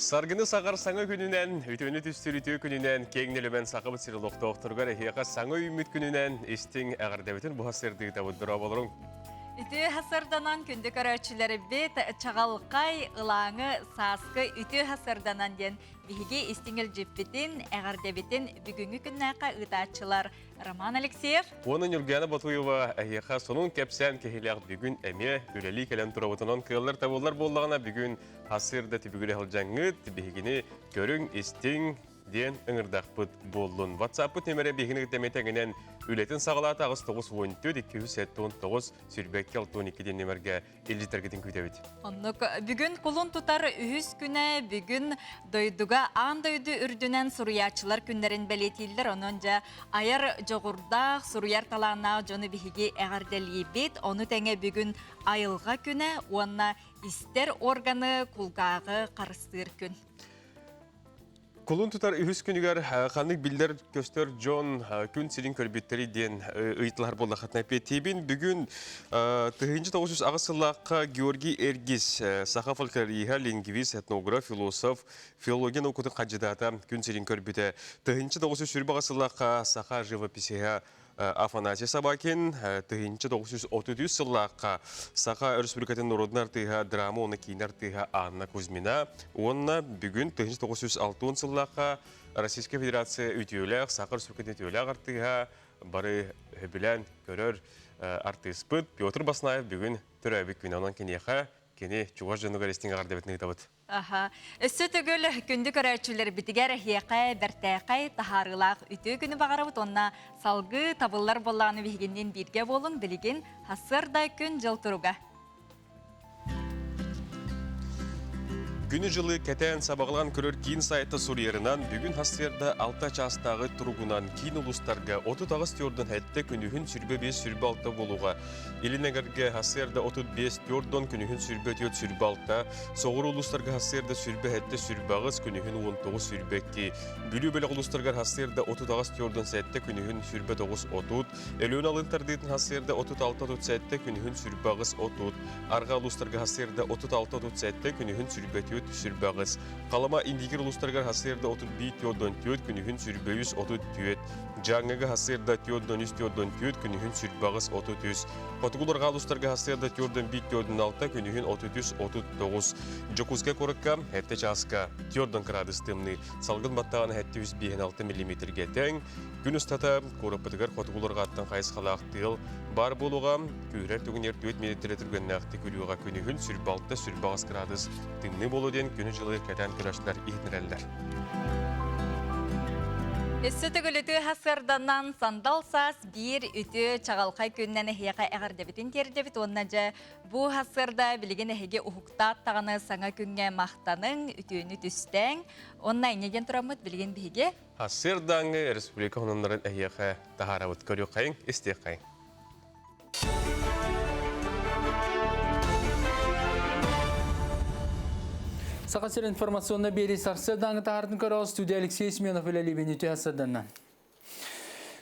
Саргыны саҕар саҥа күнүнэн, үтүөнү түстүүр үтүө күнүнэн, киэҥ нэлэмэн Сахабыт сирин олохтоохторугар эһиэхэ саҥа үүммүт күнүнэн истиҥ эҕэрдэбитин буһа сырдыытабыт дорооболоруҥ. Үтүө сырданан күндү көрөөччүлэрбит чаҕылхай ылааҥы сааскы үтүө сырданан диэн биһиги истиҥ илдьиппитин, эҕэрдэбитин бүгүҥҥү күннээххэ ыытааччылар Роман Алексеев. Уонна Ньургуяна Ботуева эһиэхэ сонун кэпсээн киһилээх бүгүн эмиэ үлэлии кэлэн турабытынан кыаллар табыллар буоллаҕына бүгүн Ассыырда түбүгүрэ сылдьаҥҥыт, биһигини көрүҥ, истиҥ диэн ыҥырдахпыт буоллун. WhatsApp-пыт нөмэрэ биһигини кытта эмиэ тэҥинэн үлэтин саҕалаата 894 279 22 62 диэн нөмэргэ илдьиттэргитин күүтэбит. Оннук бүгүн кулун тутар үһүс күнэ бүгүн дойдуга аан дойду үрдүнэн суруйааччылар күннэрин бэлиэтииллэр. Онон дьэ айар дьоҕурдаах, суруйар талааннаах дьону биһиги эҕэрдэлиибит. Ону тэҥэ бүгүн айылҕа күнэ уонна Истэр органы кулгааҕы харыстыыр күн. Кулун тутар үһүс күнүгэр ханнык биллэр көстөр дьон күн сирин көрбүттэри диэн ыйытылар буоллаххытына эппиэттиибин. Бүгүн 1908 сыллаахха Георгий Эргис, саха фольклориһа, лингвист, этнограф, философ, филология наукатын хандьыдаата күн сирин көрбүтэ. 1928 сыллаахха саха живописиһа Афанасий Собакин 1933 сыллаахха Саха Өрөспүүбүлүкэтин норуодун артыыһа, драма уонна киинэ артыыһа Анна Кузьмина уонна бүгүн 1960 сыллаахха Российскай Федерация үтүөлээх, Саха Өрөспүүбүлүкэтин үтүөлээх артыыһа бары сөбүлээн көрөр артыыспыт Петр Баснаев бүгүн төрөөбүт күнэ. Онон киниэхэ кини чугас дьонугар истиҥ эҕэрдэбитин ыытабыт. Аха. Өссө төгүл күндү көрөөччүлэрбитигэр эһиэхэ бэртээхэй таһаарыылаах үтүө күнү баҕарабыт уонна салгыы табыллар буоллаҕына биһигинниин бииргэ буолуҥ билигин сарсыарда күн-дьыл туруга. Күнү-дьылы кэтээн сабаҕалаан көрөр киин сайта суруйарынан, бүгүн сарсыарда 6 чаастааҕы туругунан киин улуустарга 38 тюрдун хэттэ күнүһүн 25-26 буолуоҕа. Илин эҥэргэ сарсыарда 35 тюрдун күнүһүн 24-26, Соҕуруу улуустарга сарсыарда 27 28, күнүһүн 19 22. Бүлүү бөлөх улуустарыгар сарсыарда 38 47, күнүһүн 29 30. Өлөөн алын тардыытын сарсыарда 36 37, күнүһүн 28 30. Арҕаа улуустарга сарсыарда 36 37, күнүһүн 24 28. Халыма Индигир улуустарыгар сарсыарда 31 44, күнүһүн 23 34. Дьааҥыга сарсыарда 43 44, күнүһүн 28 33. Хотугу-Арҕаа улуустарга сарсыарда 4-1-4-6, күнүһүн 33-39. Дьокуускай куоракка эрдэ чааска 4 кыраадыс тымныы, салгын баттаҕына 756 миллиметргэ тэҥ. Күн устата куораппытыгар хотугу-арҕааттан хайысхалаах тыал баар буолуоҕа. Күүһүрэр түгэнигэр 4 миэтэрэ түргэннээхтик үрүөҕэ күнүһүн 26-28 кыраадыс тымныы буолуо диэн күнү-дьылы кэтээн көрөөччүлэр иһитиннэрэллэр. Өссө төгүл үтүө сарсыарданан сандал саас биир үтүө чаҕылхай күннэн эһиэхэ эҕэрдэбитин тиэрдэбит уонна дьэ бу сарсыарда билигин эһиги уһуктаат даҕаны саҥа күҥҥэ махтаныҥ, үтүөнү түстээҥ уонна инньэ диэн тураммыт билигин биһиги Сарсыардааҥҥы республика хонуннарын эһиэхэ таһаарабыт көрүөххэйиҥ, истиэххэйиҥ. Саха сир информационнай биэрии сарсыардааҥы таһаартын көрөҕө студия Алексей Семенов үлэлиибин үтүө сарсыарданнан.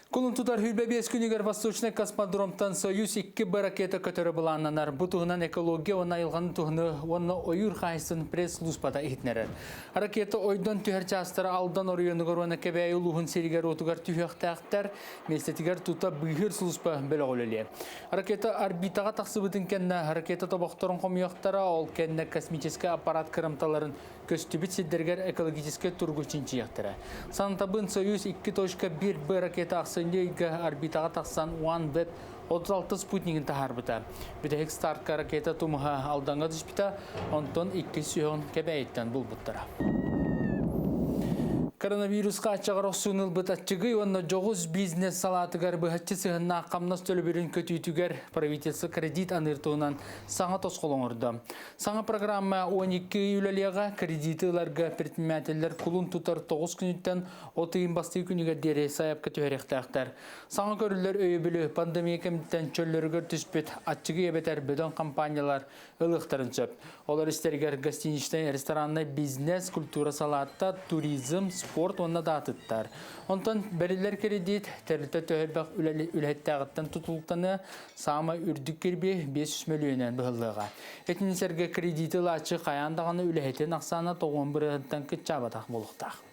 Кулун тутар 25 күнүгэр Восточный космодромтан Союз 2Б ракета көтөрө былааннанар. Бу туһунан экология уонна айылҕаны туһуну уонна ойуур хаһайсын пресс-службата иһитинэрэр. Ракета ойдон түһэр чаастара Алдан оройуонугар уонна Кэбээйи улууһун сиригэр-уотугар түһүөхтээхтэр. Миэстэтигэр тута быыһыыр сулууспа бөлөҕө үлэлиэ. Ракета орбитаҕа тахсыбытын кэннэ ракета тобохторун хомуйуохтара, ол кэннэ космическай аппарат кырамталарын көстүбүт сирдэригэр экологическай туругу чинчийиэхтэрэ. Сантабын Союз 2.1Б ракета ахсынньы ыйга орбитаҕа тахсан OneWeb 36 спутнигын таһаарбыта. Бүтэһик стартка ракета тумуһа Алдаҥҥа түспүтэ, онтон иккис сүһүҕүн Кэбээйиттэн булбуттара. Коронавирус хааччаҕар охсууну ылбыт аччыгый уонна дьоҕус бизнес салаатыгар быһаччы сыһыаннаах хамнас төлөбүрүн көтүүтүгэр правительство кредит аныыр туһунан саҥа тосхол оҥордо. Саҥа программа 12 ый үлэлиэҕэ, кредити ыларга предпринимателлэр кулун тутар 9 күнүттэн от ыйын бастыы күнүгэр диэри сайапка түһэриэхтээхтэр. Саҥа көрүллэр өйөбүлү пандемия кэмиттэн чөллөрүгэр түспүт аччыгый эбэтэр бөдөҥ компаниялар ылыахтарын сөп. Олор истэригэр гостиничнай, рестораннай бизнес, культура салаата, туризм, спорт. спорт уонна да атыттар. Онтон бэриллэр кредит тэрилтэ төһө элбэх үлэһиттээҕиттэн тутулуктаныа, саамай үрдүк кирбиэ 500 мөлүйүөнүнэн быһыллыаҕа. Итини сэргэ кредити ылааччы хайаан даҕаны үлэһитин ахсаана 90 бырыһыантан кыччаабатах буолуохтаах.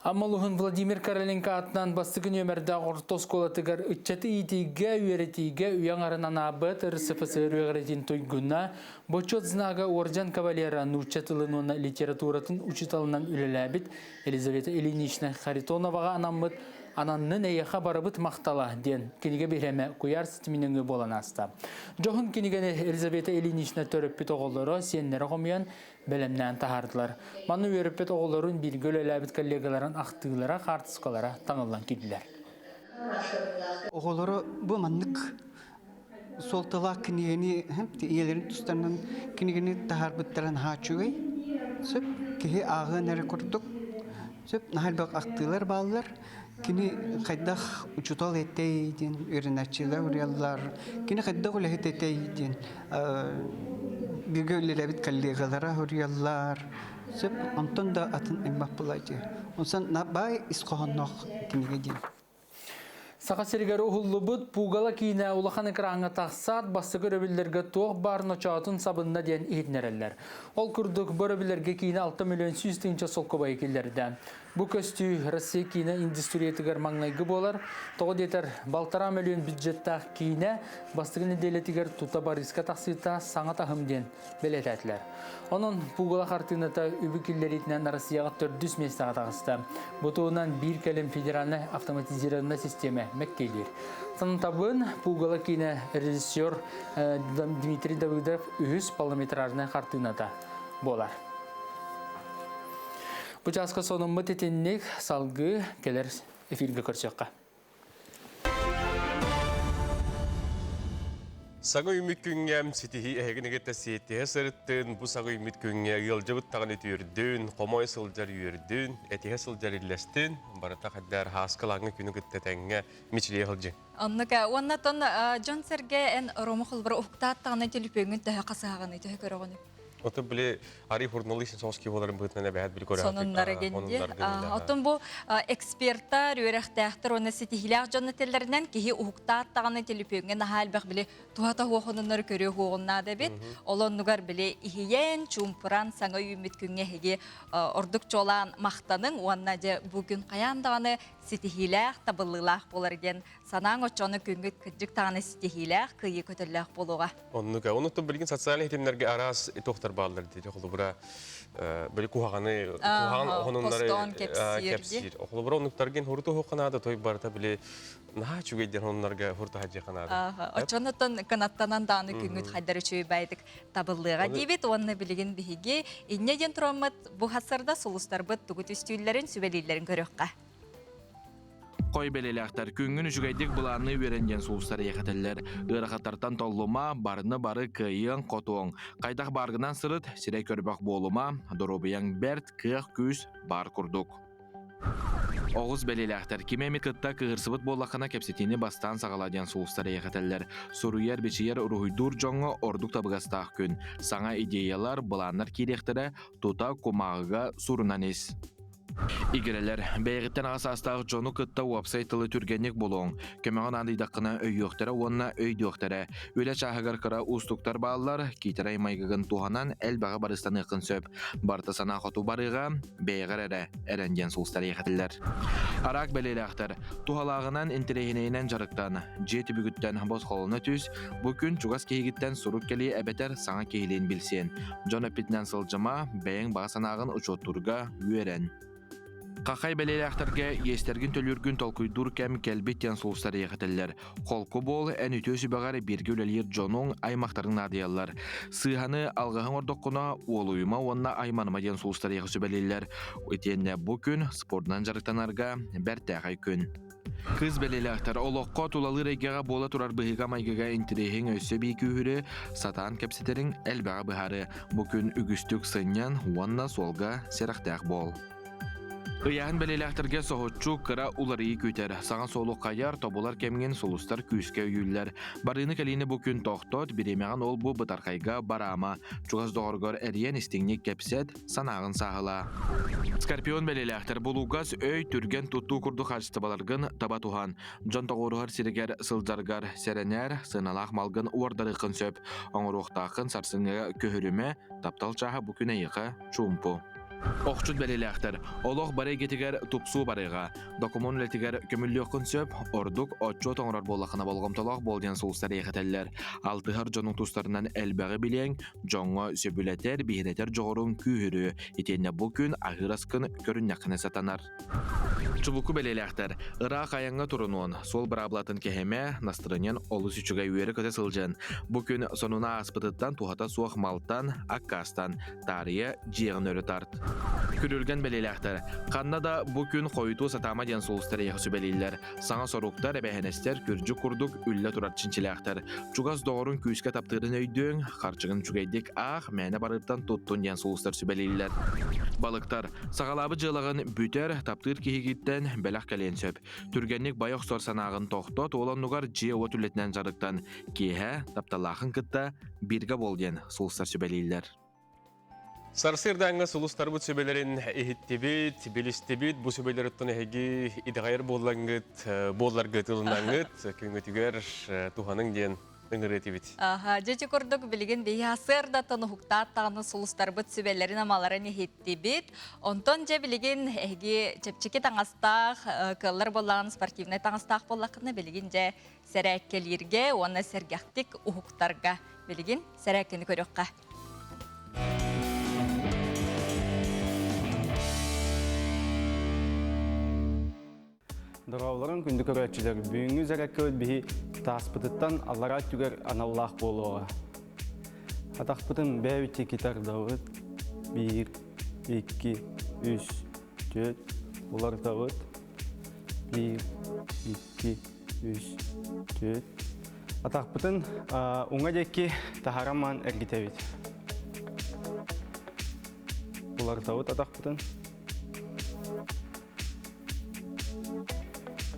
Амма улууһун Владимир Короленко аатынан бастакы нүөмэрдээх орто оскуолатыгар ыччаты иитиигэ, үөрэтиигэ үйэ аҥарын анаабыт РСФСР үөрэҕиритин туйгуна, Бочуот знага уордьан кавалера нуучча тылын уонна литературатын учууталынан үлэлээбит Елизавета Ильинична Харитоноваҕа анаммыт «Ананнын эйиэхэ барыбыт махтала» диэн кинигэ биһирэмэ куйаар ситимин өҥүө буолан ааста. Дьоһун кинигэни Елизавета Ильинична төрөппүт оҕолоро, сиэннэрэ хомуйан бэлэмнээн таһаардылар. Манна үөрэппит оҕолорун бииргэ үлэлээбит коллегаларын ахтыылара, хаартыскалара таҥыллан киирдилэр. Оҕолоро бу маннык суолталаах кинигэни ийэлэрин тустарынан кинигэни таһаарбыттарын наһаа үчүгэй. Сөп киһи ааҕыан эрэ курдук. Сөп наһаа элбэх ахтыылар бааллар. Кини хайдах учуутал этэй диэн үөрэнээччилэр уруйаллар. Кини хайдах үлэһит этэй диэн бииргэ үлэлээбит коллегалара уруйаллар. Сөп онтон да атын элбэх буолааччы. Онсон баай ис хоһоонноох кинигэ диэн. Саха сиригэр уһуллубут Пугало киинэ улахан экраҥҥа тахсаат, бастакы өрөбүллэргэ туох баар ночоотун сабынна диэн иһитиннэрэллэр. Ол курдук, бу өрөбүллэргэ киинэ 6 миллион 100 тыһыынча солкуобайы киллэрдэ. Бу көстүү Россия киинэ индустриятыгар маҥнайгы буолар. Тоҕо диэтэр, балтараа мөлүйүөн бюджеттаах киинэ бастакы нэдиэлэтигэр тута барыыска тахсыыта саҥа таһым диэн бэлиэтээтилэр. Онон Пугало хартыыната үбү киллэриитинэн Россияҕа төрдүс миэстэҕэ таҕыста. Бу туһунан биир кэлим федеральнай автоматизированнай систиэмэ мэктиэлиир. Санатабын, Пугало киинэ режиссер Дмитрий Давыдов үһүс полнометражнай хартыыната буолар. Бу чааска сонуммут итинник салгыы кэлэр эфиргэ көрсүөххэ. Саҥа үүммүт күҥҥэ ситиһии эһигин кытта сиэттиһэ сырыттын, бу саҥа үүммүт күҥҥэ ыалдьыбыт даҕаны үтүөрдүн, хомой сылдьар үөрдүн, этиһэ сылдьар иллэстин, барыта хайдар һааскылааҥҥы күнү кытта тэҥҥэ мичилийэ сылдьыҥ. Оннук уонна тон дьон-сэргэ эн Рома холбор уһуктааттаҕына төлөпүөҥҥүн төһө хасыһаҕыный, төһө көрөҕүнүй? Ото били ари журналист соҕус боларын быһыытынан эбэһэт били көрө сонуннары генди. Оттон бу эксперттар, үөрэхтээхтэр уонна ситиһиилээх дьон этэллэринэн киһи уһуктаат даҕаны төлөпүөҥҥэ наһаа элбэх били туһата хуохунуннары көрүө хуоҕун наада эбит. Ол оннугар били иһийэн, чуумпуран саҥа үүммүт күҥҥэ эһиги ордук чуолаан махтаныҥ уонна дьэ бу күн хайаан даҕаны ситиһиилээх, табыллыылаах буолар диэн санааҥ оччону күҥҥүт кырдьык даҕаны ситиһиилээх, кыайыы көтөллөөх буолуоҕа. Оннук. Онуттан билигин социальнай ситимнэргэ араас туохтар бааллар диэти холобура били куһаҕаны куһаҕан охонуннары кэпсиир. Холобура оннуктаргын хуруту хуохханаада той барыта били наһаа үчүгэйдэр оннарга хуртаһа ханаада. Оччонуттан кынаттанан дааны күҥҥүт хайдар үчүгэй байдык табыллыаҕа диибит уонна билигин биһиги инньэ диэн тураммыт бу хасарда сулустарбыт тугу түстүүллэрин сүбэлииллэрин көрүөххэ. Хой бэлиэлээхтэр күҥҥүн үчүгэйдик былаанныы үөрэн диэн сулустар эйэхэтэллэр. Ыарахаттартан толлума, барыны бары кыайыаҥ, хотуоҥ. Хайдах бааргынан сырыт, сирэй көрбөх буолума, доруобуйаҥ бэрт, кыах-күүс баар курдук. Оҕус бэлиэлээхтэр кими эмит кытта кыыһырсыбыт буоллаххына кэпсэтиини бастаан саҕала диэн сулустар эйэхэтэллэр. Суруйар, бичийэр, уруһуйдуур дьоҥҥо ордук табыгастаах күн. Саҥа идеялар, былааннар киириэхтэрэ, тута кумааҕыга сурунан ис. Игирэлэр, бэйэҕиттэн аҕа саастаах дьону кытта уопсай тылы түргэнник булуоҥ, көмөҕө наадыйдаххына өйүөхтэрэ уонна өйдүөхтэрэ. Үлэ чааһыгар кыра уустуктар бааллар, киитэрэй майгыгын туһанан элбэҕи барыстаныаххын сөп. Барыта санаа хоту барыаҕа, бэйэҕэр эрэ эрэн диэн сулустар эйэхэтиллэр. Араак бэлиэлээхтэр, туһалааҕынан, интэриэһинэйинэн дьарыктан, дьиэ түбүгүттэн босхолоно түс, бу күн чугас киһигиттэн сурук кэлиэ эбэтэр саҥа киһилиин билсиэн. Дьон эппитинэн сылдьыма, бэйэҥ баҕа санааҕын учуоттуурга үөрэн. Хахай бэлиэлээхтэргэ иэстэргин төлүүргүн толкуйдуур кэм кэлбит диэн сулустар эйэхэтэллэр. Холку буол, эн үтүө сүбэҕэр бииргэ үлэлиир дьонуҥ, аймахтарыҥ наадыйаллар. Сыыһаны алҕаһыҥ ордоххуна, уолуйума уонна айманыма диэн сулустар эйиэхэ сүбэлииллэр. Итиэннэ бу күн спордунан дьарыктанарга бэртээхэй күн. Кыыс бэлиэлээхтэр олоххо тулалыыр эйгэҕэ буола турар быһыыга-майгыга интэриэһиҥ өссө эбии күүһүрүө, сатаан кэпсэтэриҥ элбэҕи быһаарыа. Бу күн үгүстүк сынньан уонна суолга сэрэхтээх буол. Ыйааһын бэлиэлээхтэргэ соһуччу кыра уларыйыы күүтэр. Саҥа суолу хайар, тобулар кэмҥин сулустар күүскэ өйүүллэр. Барыыны-кэлиини бу күн тохтот, бириэмэҕин ол-бу бытархайга бараама. Чугас доҕоргор эрийэн истиҥник кэпсэт, санааҕын сааһылаа. Скорпион бэлиэлээхтэр булугас өй, түргэн туттуу курдук хаачыстыбаларгын таба туһан. Дьон тоҕуоруһар сиригэр сылдьаргар сэрэнээр, сыаналаах малгын уордарыаххын сөп. Оҥоруохтааххын сарсыҥҥыга көһөрүмэ, таптал чааһа бу күн эйиэхэ чуумпу. Охчут бэлиэлээхтэр олох бары эйгэтигэр тупсуу барыаҕа. Докумуон үлэтигэр көмүллүөххүн сөп, ордук отчуот оҥорор буоллаххына болҕомтолоох буол диэн сулустар эйэхэтэллэр. Алтыһар дьонуҥ тустарынан элбэҕи билиэҥ, дьоҥҥо сөбүлэтэр, биһирэтэр дьоҕуруҥ күүһүрүө. Итиэннэ бу күн аһыыр аскын көрүннэххинэ сатанар. Чубуку бэлиэлээхтэр ыраах айаҥҥа турунуон, суол быраабылатын кэһимэ, настырынньан олус үчүгэй үөрэ-көтө сылдьан, бу күн сонуна ааспытыттан туһата суох малтан, аккаастан, таарыйа дьиэҕин өрө тарт. Күрүлгэн бэлиэлээхтэр ханна да бу күн хойутуу сатаама диэн сулустар эйиэхэ сүбэлииллэр. Саҥа соруктар, эбээһинэстэр күрдьүк курдук үллэ турар чинчилээхтэр. Чугас доҕорун күүскэ таптыырын өйдүөҥ, харчыгын үчүгэйдик аах, мээнэ барыыртан туттун диэн сулустар сүбэлииллэр. Балыктар, саҕалаабыт дьыалаҕын бүтэр, таптыыр киһигиттэн бэлэх кэлиэн сөп. Түргэнник бай охсор санааҕын тохтот, ол оннугар дьиэ-уот үлэтинэн дьарыктан, киэһэ тапталлаахын кытта бииргэ буол диэн сулустар сүбэлииллэр. Сарсыардааҥҥа сулустарбыт сүбэлэрин иһиттибит, билистибит. Бу сүбэлэриттэн эһиги итэҕэйэр буоллаҥҥыт, буолларгыт ылынаҥҥыт, күҥҥүтүгэр туһаныҥ диэн ыҥырыы этибит. Аха, дьэ курдук билигин биһи сарсыардаттан уһуктаат даҕаны сулустарбыт сүбэлэрин-амаларын иһиттибит. Онтон дьэ билигин эһиги чэпчэки таҥастаах, кыаллар буоллаҕына спортивнай таҥастаах буоллаххына билигин дьэ сэрээккэлииргэ уонна сэргэхтик уһуктарга билигин сэрээккэни көрүөххэ. Дорооболорун күндү көрөөччүлэр, бүгүҥҥү зарядкабыт биһи тааспытыттан аллараа өттүгэр аналлаах буолуоҕа. Атахпытын бэйэбит китардабыт. Биир, икки, үс, түөрт, уларытабыт. Биир, икки, үс, түөрт. Атахпытын уҥа диэки таһарамаан эргитэбит. Уларытабыт атахпытын.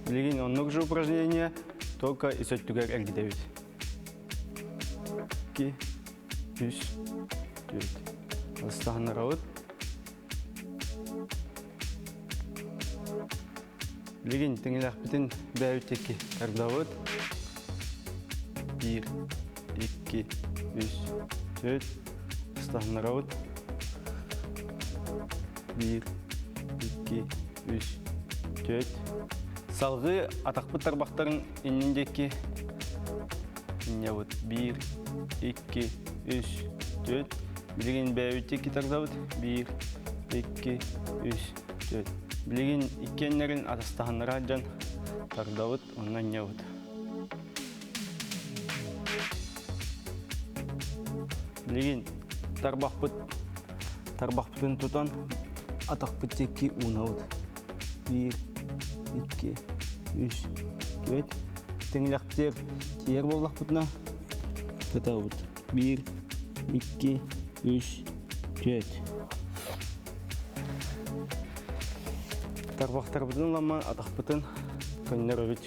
Билигин оннук же упражнение, только ис өттүгэр эргитэбит. Икки, үс, түөрт. Астаһыннарабыт. Билигин тиҥилэхпитин бэйэбит диэки тардабыт. Биир, икки, үс, түөрт. Ыстаһыннарабыт. Биир, икки, үс, түөрт. Салгыы атахпыт тарбахтарын иннин диэки инньэбит. Биир, икки, үс, түөрт. Билигин бэйэбит диэки тардабыт. Биир, икки, үс, түөрт. Билигин иккиэннэрин атастаһыннара сылдьан тардабыт, онно анньабыт. Билигин тарбахпыт тарбахпытын тутан атахпыт диэки уунабыт. Биир, икки, үс, түөрт. Тиҥилэхтиэр тиийэр буоллахпытына кытабыт. Биир, икки, үс, түөрт. Тарбахтарбытын ыламман атахпытын көннөрөбүт.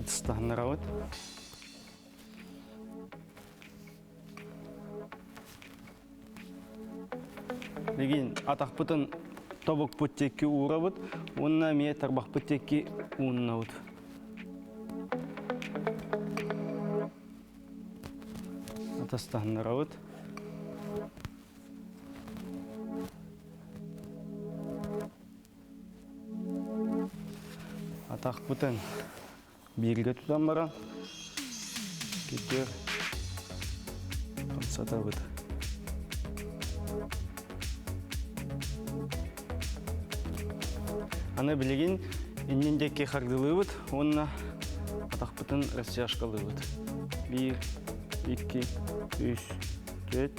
Ытыстаһыннарабыт. Билигин атахпытын тобукпут диэки уурабыт уонна эмиэ тарбахпыт диэки ууннабыт. Атастаһыннарабыт. Атахпытын бииргэ тутан баран китиэр хамсатабыт. Аны билигин иннин диэки хардылыыбыт уонна атахпытын растяжкалыыбыт. Биир, икки, үс, түөрт.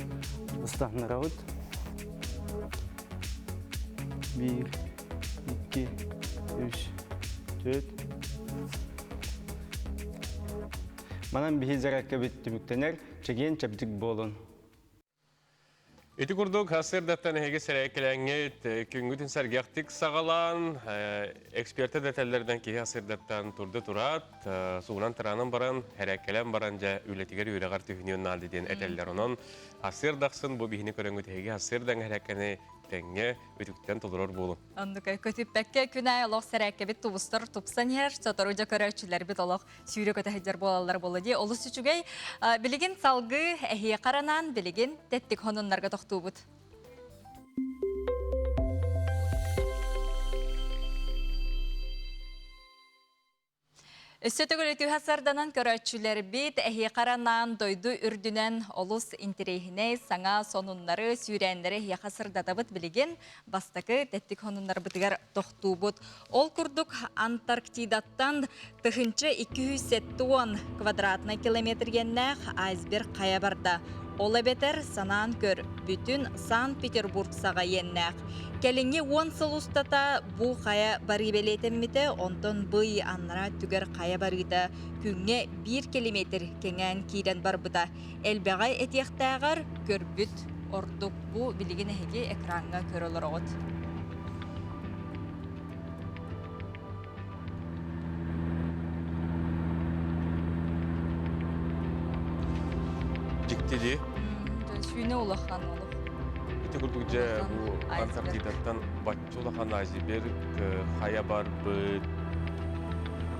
Ыстаһыннарабыт. Биир, икки, үс, түөрт. Манан биһи зарядкабыт түмүктэнэр, чэгиэн чэбдик буолун. Ити курдук сарсыардаттан эһиги сэрээккэлээҥҥит күҥҥүтүн сэргэхтик саҕалаан, эксперттэр да этэллэринэн киһи сарсыардаттан турда тураат, суунан-тараанан баран, сэрээккэлээн баран дьэ үлэтигэр үөрэҕэр түһүнүөн наада диэн этэллэр. Онон сарсыарда ахсын бу биһини көрөҥҥүт эһиги сарсыардаҥ сэрээккэни тэҥҥэ үтүктэн толорор буолуҥ. Оннук көтүппэккэ күн аайы олох сэрээккэбит тубустар тупсан иһэр, сотору дьэ көрөөччүлэрбит олох сүүрэ-көтө сылдьар буолаллар буолла дии. Олус үчүгэй. Билигин салгыы эһиэхэ анаан билигин тэттик хонуннарга тохтуубут. Өссө төгүл үтүө сарданан көрөөччүлэрбит эһиэхэ анаан дойду үрдүнэн олус интэриэһинэй саҥа сонуннары, сүүрээннэри эһиэхэ сырдатабыт билигин бастакы тэттик сонуннарбытыгар тохтуубут. Ол курдук Антарктидаттан 1270 квадратнай километр иэннээх айсберг хайа барда. Ол эбэтэр, санаан көр, бүтүн Санкт-Петербург саҕа иэннээх. Кэлиҥҥи 10 сыл устата бу хайа барыы бэлиэтэммитэ, онтон бый аннараа өттүгэр хайа барыыта күҥҥэ 1 километр кэҥээн киирэн барбыта. Элбэҕи этиэхтээҕэр көрбүт ордук. Бу билигин эһиги экраҥҥа көрө олороҕут. Дьикти дии. Сүүнэ улахан олох. Ити курдук дьэ бу Антарктидаттан бачча улахан айсберг хайа барбыт.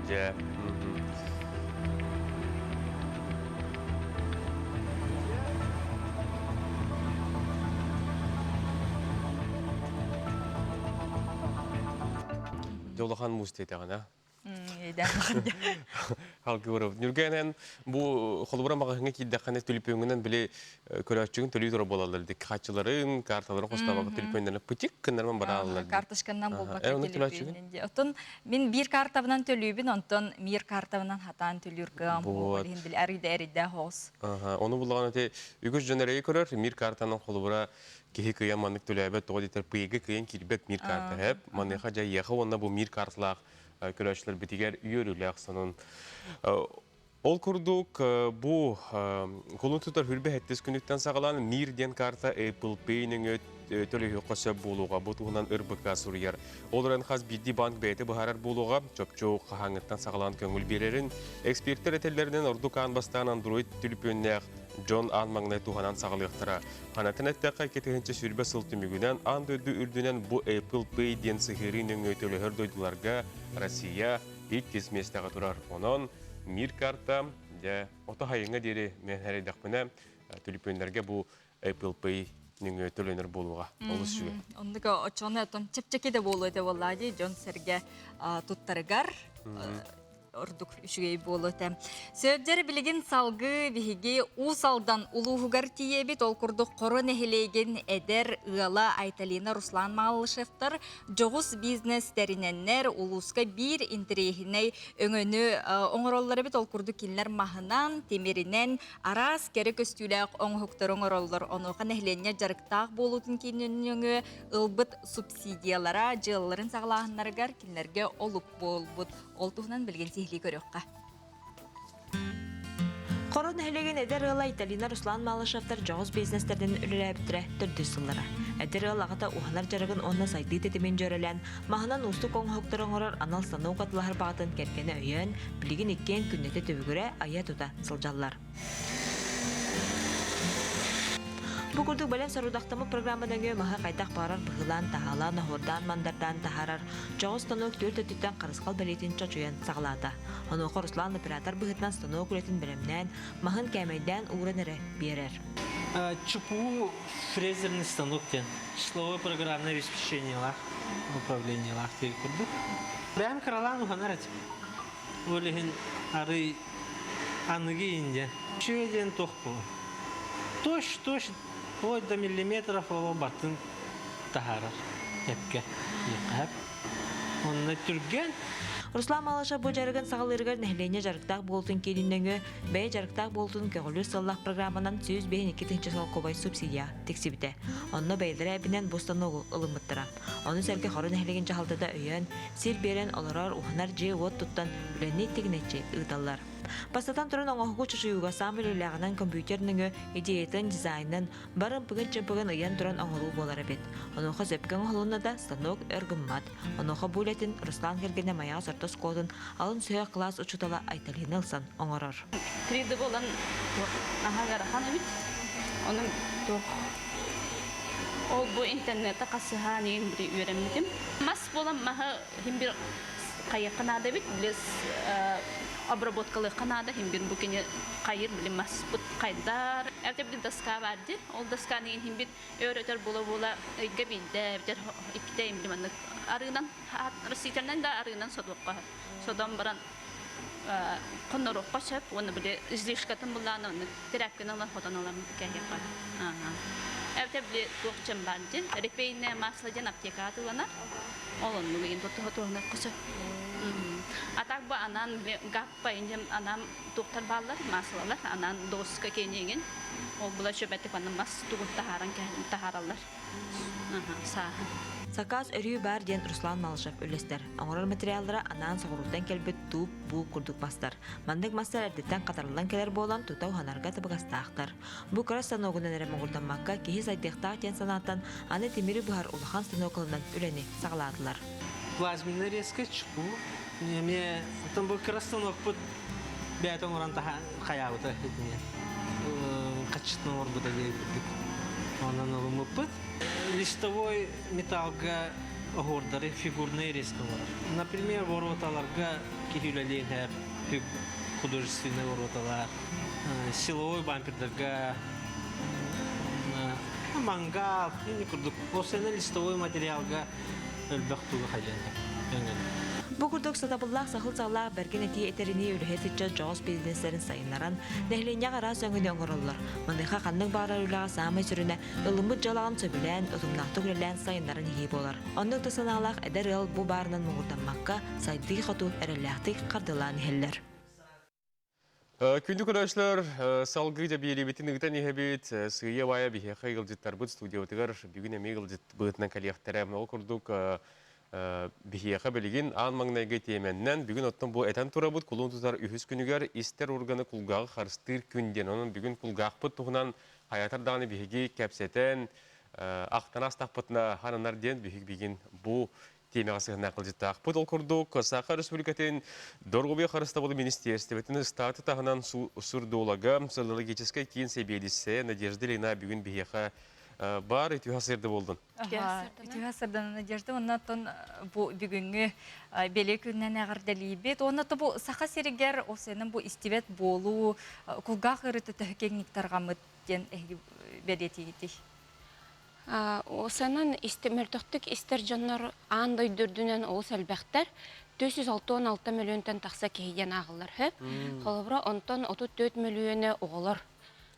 Дьэ. Дьэ улахан муус диэтэҕин, а? Халгыров. Нүргэнэн бу холобура маҕаһыҥҥа киирдэххинэ түлүпүөҥҥүнэн били көрөөччүгүн төлүү турар буолаллар дик хаччыларын, карталарын хостаабакка түлүпүөннэрин пытик гыннарман барааллар. Карточканнан булбакка түлүпүөнүн дии. Оттон мин биир картабынан төлүүбүн, онтон мир картабынан хатаан төлүүр кыам вот. Иһин били арыйда эрийдэ хоҕус. Ону буллаҕына ти үгүс дьон эрэйи көрөр, мир картанан холобура киһи кыйан маннык төлөөбөт, тоҕо диэтэр пыйга кыйан киирбэт мир карта хэп. Маныаха дьэ эйиэхэ уонна бу мир карталаах көрөөччүлэрбитигэр үөрүүлээх сонун. Ол курдук, бу кулун тутар хүрбэ хэттис күнүттэн саҕалаан Мир диэн карта Apple Pay нөҥүө төлөһүөххэ сөп буолуоҕа. Бу туһунан РБК суруйар. Ол эрэн хас биирдии банк бэйэтэ быһаарар буолуоҕа. Чопчу хаһааҥҥыттан саҕалаан көҥүл биэрэрин эксперттэр этэллэринэн ордук аан бастаан Android түлүпүөннээх дьон аан маҥнай туһанан саҕалыахтара. Ханатын эттэххэ, 2020 сыл түмүгүнэн аан дойду үрдүнэн бу Apple Pay диэн сыһыарыы нөҥүө төлөһөр дойдуларга Россия иккис миэстэҕэ турар. Онон Мир карта, дьэ, ото хайыҥҥа диэри мен эрэйдэхпинэ, түлүпүөннэргэ бу Apple Pay нөҥүө төлөнөр буолуоҕа. Олус үчүгэй. Оннук оччону оттон чэпчэки да буолуо этэ буоллаа дии дьон-сэргэ туттарыгар ордук үчүгэй буолуо этэ. Сөбдер билигин салгыы биһиги Уус Алдан улууһугар тиийэбит. Ол курдук Хоро нэһилиэгин эдэр ыала Айталина Руслан Малышевтар дьоҕус бизнес тэринэннэр улууска биир интэриэһинэй өҥөнү оҥороллор эбит. Ол курдук кинилэр маһынан, тимиринэн араас кэрэ көстүүлээх оҥоһуктары оҥороллор. Онуоха нэһилиэнньэ дьарыктаах буолуутун киинин нөҥүө ылбыт субсидиялара дьыалаларын саҕалааһыннарыгар кинилэргэ олук буолбут. Ол туһунан билигин сиһилии көрүөххэ. Хоро нэһилиэгин эдэр ыала Айталина Руслан Малышевтар дьоҕус бизнестэринэн үлэлээбиттэрэ төрдүс сыллара. Эдэр ыал аҕата уһанар дьарыгын уонна сайдыы тэтимин дьүөрэлээн, маһынан уустук оҥоһуктары оҥорор анал станок атылаһар баҕатын кэргэнэ өйөөн, билигин иккиэн күннэтэ түбүгүрэ айа-тута сылдьаллар. Бу курдук бэлэм сорудахтаммыт программа нөҥүө маһы хайдах баҕарар быһыылаан-таһаалаан, оһуордаан-мандардаан таһаарар дьоҕус станок түөрт өттүттэн харысхал бэлиэтин чочуйан саҕалаата. Онуоха Руслан оператор быһыытынан станок үлэтин бэлэмнээн, маһын кээмэйдээн ууран эрэ биэрэр. ЧПУ фрезерный станок диэн числовое программное обеспечениелаах управлениелаах диэн курдук. Бэйэм кыралаан уһанар этим. Ол иһин арый аныгы индия. Үчүгэй диэн туох буолуо? Точь, точь, вплоть до миллиметров ол батын таһаарар эпкэ диэххэ Онно түргэн. Руслан Малышев бу дьарыгын саҕалыырыгар нэһилиэнньэ дьарыктаах буолтун киинин нөҥүө бэйэ дьарыктаах буолтун көҕүлүүр сыллаах программанан 152 тыһыынча солкуобай субсидия тиксибитэ. Онно бэйэлэрэ эбинэн бу станогу ылыммыттара. Ону сэргэ Хоро нэһилиэгин дьаһалтата өйөөн, сир биэрэн олорор, уһанар дьиэ-уот туттан үлэни тигинэччи ыыталлар. Бастатан туран оҥоһугу чочуйууга саамай үлэлээҕинэн компьютер нөҥүө идеятын, дизайнын, бары ымпыгын-чымпыгын ыйан туран оҥоруу буолар эбит. Онуоха сөпкө оҥоһулунна да станок өр гыммат. Онуоха бу үлэтин Руслан кэргэнэ Майаҕас орто оскуолатын алын сүһүөх кылаас учуутала Айталина ылсан оҥорор. 3D буолан наһаа ыарахан эбит. Ону туох ол бу интернетте хасыһаан иин били үөрэммитим. Мас буолан маһы хим бир хайыахха наада эбит, били обработкалыахха наада, хим бир бу кини хайыр били маспыт хайдар. Эбэтэр били доска бар ди. Ол досканы иин хим бир өр-өтөр була-була ыйга биирдэ эбэтэр иккитэ били маннык арыынан растительнай да арыынан сотуохха сотон баран хонноруохха сөп уонна били излишкатын буллаан онно тряпканы ылан хотон ылан кэһиэххэ эбэтэр били туох чем баар дьин репейное масло диэн аптекаҕа атыыланар ол оннук иин туһанарга сөп а так бу анаан гаппа индем анаан туохтар бааллар маслалар анаан доска киэниэгин ол була чөбэтик манна мас тугун таһааран таһаараллар сааһын Сакаас өрүү баар диэн Руслан Малышев үллэстэр. Оҥорор материаллара анаан соҕурууттан кэлбит тууб, буук курдук мастар. Маннык мастар эрдэттэн хатарыллан кэлэр буолан тута уһанарга табыгастаахтар. Бу кыра станогунан эрэ муҥурдаммакка киһи сайдыахтаах диэн санааттан аны тимири быһар улахан станок ылынан үлэни саҕалаатылар. Плазменный резка чпу. Эмиэ оттон бу кыра станокпут бэйэтэ оҥорон хайаабыта итини хаччытын оҥорбута диэбиппит. Онон ылыммыппыт. Листовой металлга оһуордары фигурные резка оҥорор. Например, вороталарга киһи үлэлиэн художественный вороталар, силовой бампердарга мангал, ини курдук. Ол листовой материалга элбэх тугу хайан Бу курдук сатабыллаах сахыл саалаах бэргэн этии этэринии үлэһит ыччат дьоҕус бизнестэрин сайыннаран, нэһилиэнньэҕэ араас өҥөнү оҥороллор. Маныаха ханнык баҕарар үлэҕэ саамай сүрүнэ ылыммыт дьыалаҕын сөбүлээн, утумнаахтык үлэлээн сайыннаран иһии буолар. Оннук да санаалаах эдэр ыал бу баарынан муҥурдаммакка, сайдыы хоту эрэллээхтик хардыылаан иһэллэр. Күндү көрөөччүлэр, салгыы дьэ биэриибитин ыытан иһэбит. Сыыйа-баайа биһиэхэ ыалдьыттарбыт студиябытыгар бүгүн эмиэ ыалдьыт быһыытынан кэлиэхтэрэ. Ол курдук биһиэхэ билигин аан маҥнайгы тиэмэннэн бүгүн оттон бу этэн турабыт кулун тутар үһүс күнүгэр истэр органы кулгааҕы харыстыыр күн диэн. Онон бүгүн кулгаахпыт туһунан хайатар даҕаны биһиги кэпсэтэн, ахтан астахпытына хананар диэн биһиги бүгүн бу тиэмэҕэ сыһыаннаах кылдьыттаахпыт. Ол курдук, Саха Республикатын Доруобуйа харыстабылын министиэристибэтин ыстааты таһынан сурдолога, социологическай киин сэбиэдиссэйэ Надежда Ильина бүгүн биһиэхэ бар үтүө сырды болдун. Үтүө сырдана Надежда, оннан бу бүгүҥҥү бэлиэ күннэн эҕэрдэлиибит. Уонна бу Саха сиригэр ол сенин бу истибэт буолуу кулгаах ыарыыта төһө киэҥник тарҕаммыт диэн эһиги бэлиэтиигитий? Осанан мөлтөхтүк истэр дьоннор аан дойду үрдүнэн олус элбэхтэр. 466 мөлүйүөнтэн тахса киһи диэн ааҕыллар сөп. Холобура, онтон 34 мөлүйүөнэ оҕолор.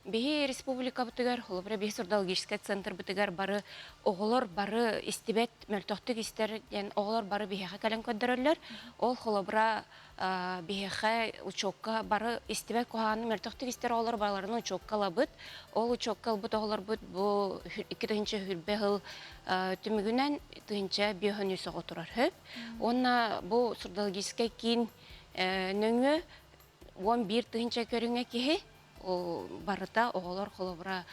Биһи республикабытыгар, холобура, биһи сурдологическай центрбытыгар бары оҕолор бары истибэт, мөлтөхтүк истэр диэн оҕолор бары биһиэхэ кэлэн көрдөрөллөр. Ол холобура биһиэхэ учуокка бары истибэт куһаҕаны мөлтөхтүк истэр оҕолор барыларын учуокка ылабыт. Ол учуокка ылбыт оҕолорбут бу 2020 сыл түмүгүнэн 1500 оҕо турар сөп. Уонна бу сурдологическай киин нөҥүө 11 тыһыынча көрүҥэ киһи барыта оҕолор холобура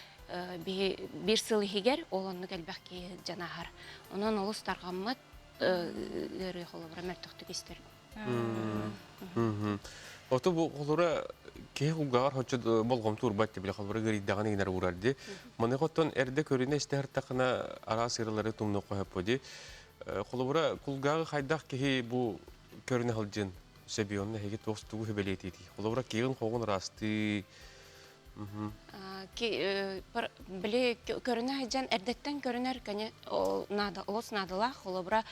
биир сыл иһигэр ол оннук элбэх киһи сылдьан ааһар. Онон олус тарҕаммыт ыарыы холобура мөлтөхтүк истэр. Ото бу холура киһи кулгааҕар хоччу болҕомто урбат били холура ыарыйдаҕына гинэр уурар ди. Маны хоттон эрдэ көрүнэ истэ хартахына араас ырылары тумнуохха хөппө ди. Холобура кулгааҕы хайдах киһи бу көрүнэ сылдьын сөбүй онно эһиги туох тугу хүбэлиэтиитий? Холобура киһин хоҕун ыраастыы Били көрүнэ сылдьан эрдэттэн көрүнэр наада олус наадалаах холобура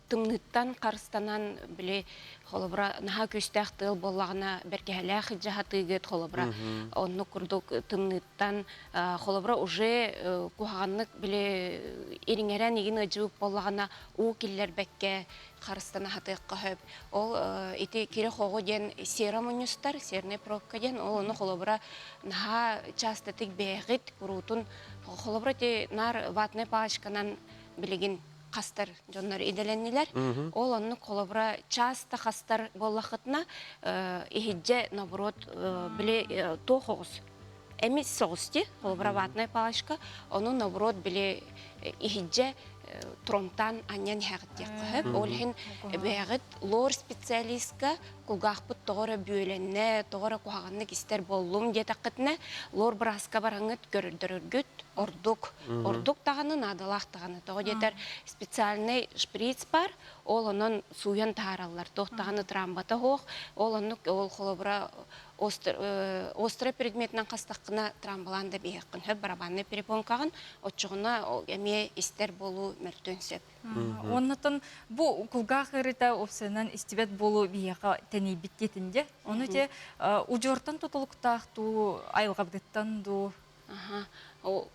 тымныыттан харыстанан били холобура наһаа күүстээх тыал буоллаҕына бэргэһэлээх илдьэ сатыыгыт холобура оннук курдук тымныыттан холобура уже куһаҕаннык били ириҥэрэн игин ыдьыбыт буоллаҕына уу киллэрбэккэ харыстана сатыахха сөп. Ол ити кири-хоҕу диэн сера мунньустар, серная пробка диэн, ол ону холобура наһаа частатык бэйэҕит куруутун холобура ити наар ватная палочканан билигин. хастар дьоннор идэлэннилэр. Ол оннук холобура часто хастар буоллахытына иһидже наоборот били туох оҕус эмис соҕус ди холобура ватная палочка ону наоборот били иһидже тромтан анньан иһэҕит диэххэ сөп. Ол иһин бэйэҕит лор специалистка кулгаахпыт тоҕо эрэ бүөлэннэ, тоҕо эрэ куһаҕаннык истэр буоллум диэтэххитинэ, лор бырааска бараҥҥыт көрдөрөргүт ордук. Ордук даҕаны, наадалаах даҕаны. Тоҕо диэтэр специальный шприц бар, ол онон сууйан таһаараллар. Туох даҕаны травмата суох. Ол оннук ол холобура острый предметинэн хастаххына травмалаан да биһиэххин сөп, барабаннай перепонкаҕын, оччоҕуна эмиэ истэр буолуу мөлтүөн сөп. Оннотон бу кулгаах ыарыыта уопсайынан истибэт буолуу биһиэхэ тэнийбит диэтин дьэ. Ону те удьуортан тутулуктаах дуу, айылҕабытыттан дуу?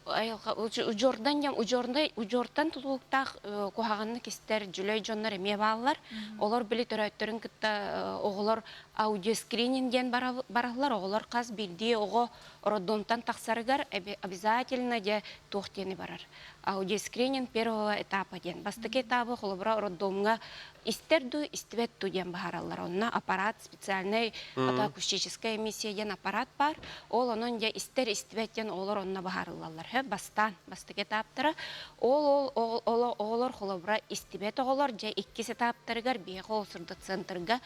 Айылҕа удьуордан диэн удьуордай удьуортан тутулуктаах куһаҕаннык истэр дьүлэй дьоннор эмиэ бааллар. Олор били төрөөттөрүн кытта оҕолор аудиоскрининг диэн бараллар. Оҕолор хас биирдии оҕо роддомтан тахсарыгар обязательно дьэ туох диэни барар. Аудиоскрининг первого этапа диэн. Бастакы этабы холобура роддомҥа истэр дуу, истибэт дуу диэн быһаараллар. Онно аппарат специальный акустическая эмиссия диэн аппарат баар. Ол онон дьэ истэр истибэт диэн оҕолор онно быһаарыллаллар. Хэ бастаан бастакы этаптара. Ол ол оҕолор холобура истибэт оҕолор дьэ иккис этаптарыгар биһиэхэ ол центрга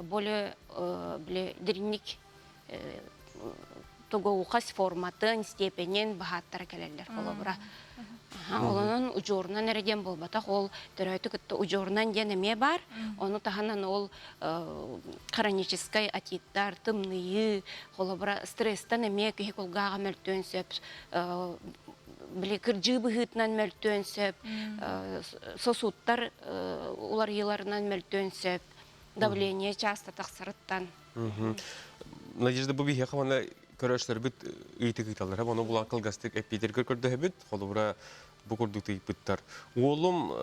более дириҥник тугуухас форматын, степенин баһааттара кэлэллэр холобура. Олонон удьуорунан эрэ диэн буолбатах, ол төрөөтү кытта удьуорунан диэн эмиэ баар. Ону таһынан ол хроническай отиттар, тымныйыы, холобура стресстэн эмиэ киһи кулгааҕа мөлтүөн сөп, били кырдьыы быһыытынан мөлтүөн сөп, сосудтар уларыйыыларынан мөлтүөн сөп, давление часто тахсарыттан. Надежда бу биһиэхэ уонна көрөөччүлэрбит ыйытык ыыталлар. Ону булан кылгастык эппиэтиргэр көрдөһөбүт. Холобура бу курдук ыйыппыттар. Уолум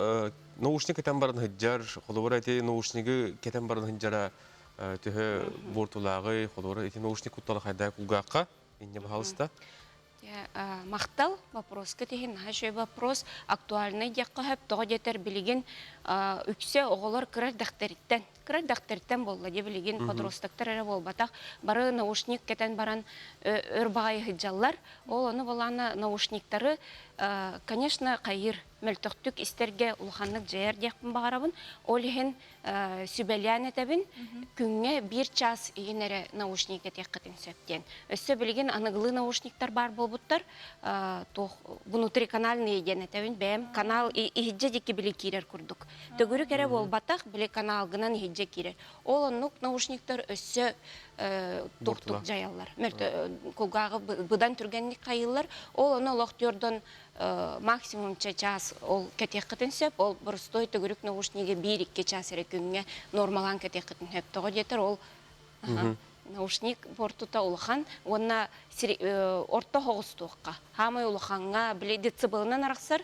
наушник кэтэн баран сылдьар. Холобура ити наушнигы кэтэн баран сылдьара төһө буортулааҕый? Холобура ити наушник куттала хайдаа кулгаахха? Инньэ баһаалыста. Махтал вопроска тиһин наһаа үчүгэй вопрос актуальнай диэххэ сөп тоҕо диэтэр билигин үксэ оҕолор кыра эрдэхтэриттэн кыра эрдэхтэриттэн буолла дии билигин подростоктар эрэ буолбатах бары наушник кэтэн баран өр баҕайы сылдьаллар ол ону былаана наушниктары конечно хайыыр мөлтөхтүк истэргэ улаханнык дьайар диэхпин баҕарабын ол иһин сүбэлээн этэбин, күҥҥэ биир чаас иһин эрэ наушник этиэххитин сөп диэн. Өссө билигин аныгылыы наушниктар баар буолбуттар, туох внутриканальные диэн этэбин, бэйэм канал иһиддьэ диэки били киирэр курдук. Төгүрүк эрэ буолбатах, били каналгынан иһиддьэ киирэр. Ол оннук наушниктар өссө туохтук дьайаллар. Кулгааҕы быдан түргэнник хайыыллар. Ол ону олох түөрдөн максимум чаас ол кэтиэххитин сөп. Ол боростуой төгүрүк наушниги биир-икки чаас эрэ күҥҥэ нормалаан кэтиэххитин сөп. Тоҕо диэтэр ол наушник бортута улахан уонна орто оҕустуохха. Хаамай улахаҥҥа били децибелынан арахсар.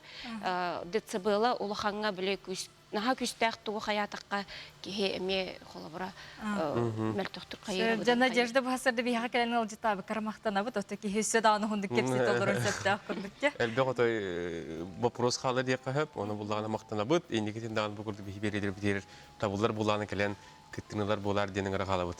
Децибела улахаҥҥа били күүс наһаа күүстээх тугу хайаатахха киһи эмиэ холобура мөлтөхтүк хайыыр. Дьэ Надежда баһасарда биһиэхэ кэлэн ыалдьытаабыккар махтанабыт. Ото киһи өссө даҕаны уһуннук кэпсэтэ олорон сөптөөх курдук дьэ. Элбэх отой вопрос хаала диэххэ сөп. Ону буллаҕына махтанабыт. Инникитин даҕаны бу курдук биһи биэриилэрбитигэр табыллар булааны кэлэн кыттыҥылар буолаар диэн ыҥыра хаалабыт.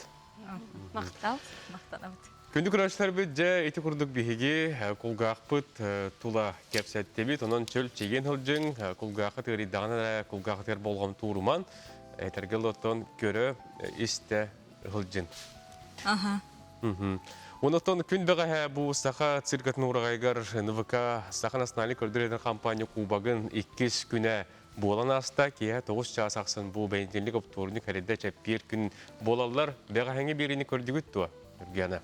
Махтал. Махтанабыт. Күндү көрөөччүлэрбит, дьэ ити курдук биһиги кулгаахпыт тула кэпсэттибит. Онон чөл чэгиэн сылдьыҥ, кулгааххыт ыарыйдаҕына эрэ кулгаахытыгар болҕомто ууруман, этэргэ оттон көрө, истэ сылдьын. Аха. Онтон күн бэҕэһээ бу Саха циркатын ураҕайыгар НВК Саха национальнай көрдөрөр компания кубогын иккис күнэ буолан ааста. Киэһэ 9 чаас ахсын бу бэнидиэнньик оптуорунньук эрдэ чэппиэр күн буолаллар. Бэҕэһээҥҥи биэриини көрдүгүт дуо? Ньургуяна.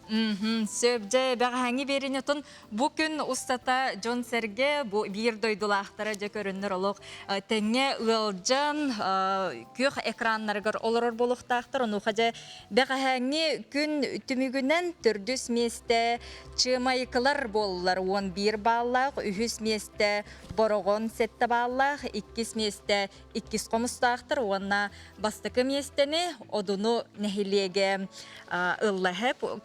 Сөп дьэ бэҕэһээҥҥи биэриини отон бу күн устата дьон-сэргэ бу биир дойдулаахтара дьэ көрөннөр олох тэҥҥэ ыалдьан күөх экраннарыгар олорор буолуохтаахтар. Онуоха дьэ бэҕэһээҥҥи күн түмүгүнэн төрдүс миэстэ Чыамайыкылар буоллар 11 бааллаах, үһүс миэстэ Бороҕон сэттэ бааллаах, иккис миэстэ иккис хомустаахтар уонна бастакы миэстэни Одуну нэһилиэгэ ылла.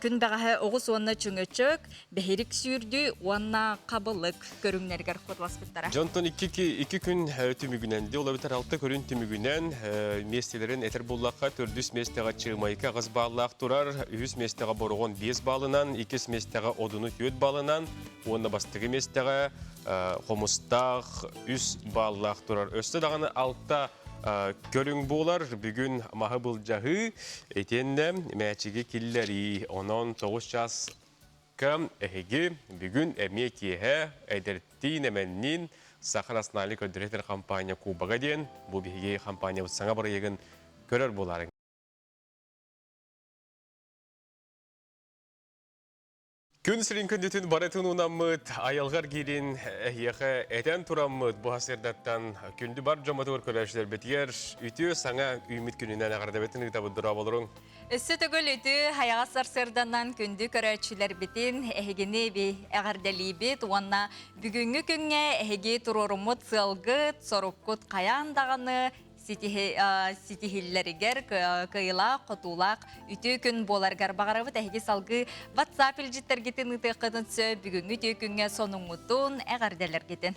Күн бэҕэһээ оҕус уонна чөҥөчөк, бэһирик сүүрдүү уонна хабылык көрүҥнэригэр куоталаспыттара. Дьонтон икки күн түмүгүнэн, ди ол эбэтэр алта көрүн түмүгүнэн миэстэлэрин этэр буллахха төрдүс миэстэҕэ Чыымайка аҕыс бааллаах турар, үһүс миэстэҕэ Бороҕон биэс баалынан, иккис миэстэҕэ Одуну түөрт баалынан уонна бастакы миэстэҕэ Хомустаах үс бааллаах турар. Өссө даҕаны алта көрүҥ буолар. Бүгүн маһы былдьаһыы, итиэннэ мээчиги киллэрии. Онон тоҕус чааска эһиги бүгүн эмиэ киэһэ эдэртиин эмэнниин Саха национальнай көрдөрөр компания Кубога диэн бу биһиги компаниябыт саҥа бырайыагын көрөр буолаарыҥ. Күн сирин күндүтүн барытын уунаммыт, айылҕар киирин эһиэхэ этэн тураммыт бу сырдаттан күндү бар дьоммотугар көрөөччүлэрбитигэр үтүө саҥа үүммүт күнүнэн эҕэрдэбитин ыытабыт дорооболоруҥ. Өссө төгүл үтүө хайаҕас сарсыарданан күндү көрөөччүлэрбитин эһигини эҕэрдэлиибит уонна бүгүҥҥү күҥҥэ эһиги туруоруммут сыалгыт, соруккут хайаан даҕаны ситиһиллэригэр кыайыылаах, хотуулаах үтүө күн буоларыгар баҕарабыт. Эһиги салгыы WhatsApp илдьиттэргитин ыытыаххытын сөп. Бүгүҥҥү үтүө күҥҥэ сонуҥҥутун, эҕэрдэлэргитин.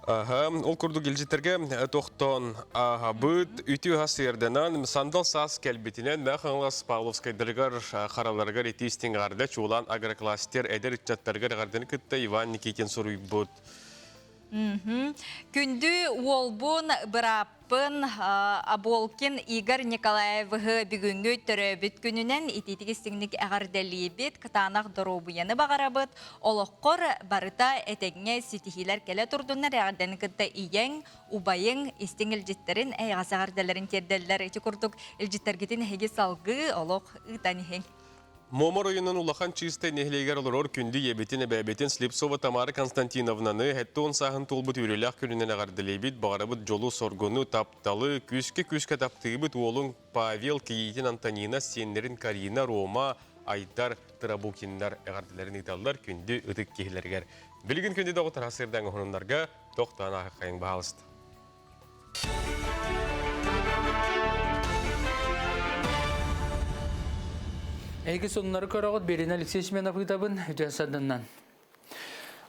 Аха, ол курдук илдьиттэргэ тохтоон ааһабыт, үтүө ас сыырданан, сандал саас кэлбитинэн Мээх Хаҥалас Павловскайдарыгар хараларыгар итии истиҥ эҕэрдэ чуолаан агрокластер эдэр ыччаттарыгар эҕэрдэни кытта Иван Никитин суруйбут. Күндү уолбун, бырааппын Аболкин Игорь Николаевыһы бүгүҥҥү төрөөбүт күнүнэн итиитик истиҥник эҕэрдэлиибит, кытаанах доруобуйаны баҕарабыт, олоххор барыта этэҥҥэ ситиһиилэр кэлэ турдуннар, эҕэрдэни кытта ийэҥ, убайыҥ истиҥ илдьиттэрин, эйэҕэс эҕэрдэлэрин тиэрдэллэр. Ити курдук илдьиттэргитин эһиги салгыы олох ыытан иһиҥ. Муома оройуонун Улахан Чыыстай нэһилиэгэр олорор күндү ийэбитин, эбээбитин Слепцова Тамара Константиновнаны 70 сааһын туолбут үөрүүлээх күнүнэн эҕэрдэлиибит, баҕарабыт дьолу-соргуну, тапталы, күүскэ-күүскэ таптыыбыт уолуҥ Павел, кийиитин Антонина, сиэннэрин Карина, Рома, Айдар Трабукиннар эҕэрдэлэрин ыыталлар күндү ытык киһилэригэр. Билигин күндү доҕоттор сырдаҥ уһунуннарга тохтоон ааһыаххайыҥ баһаалыста. Эһиги сонуннары көрөҕүт, Берина Алексей Семенов ыытабын, үтүө сарданнан.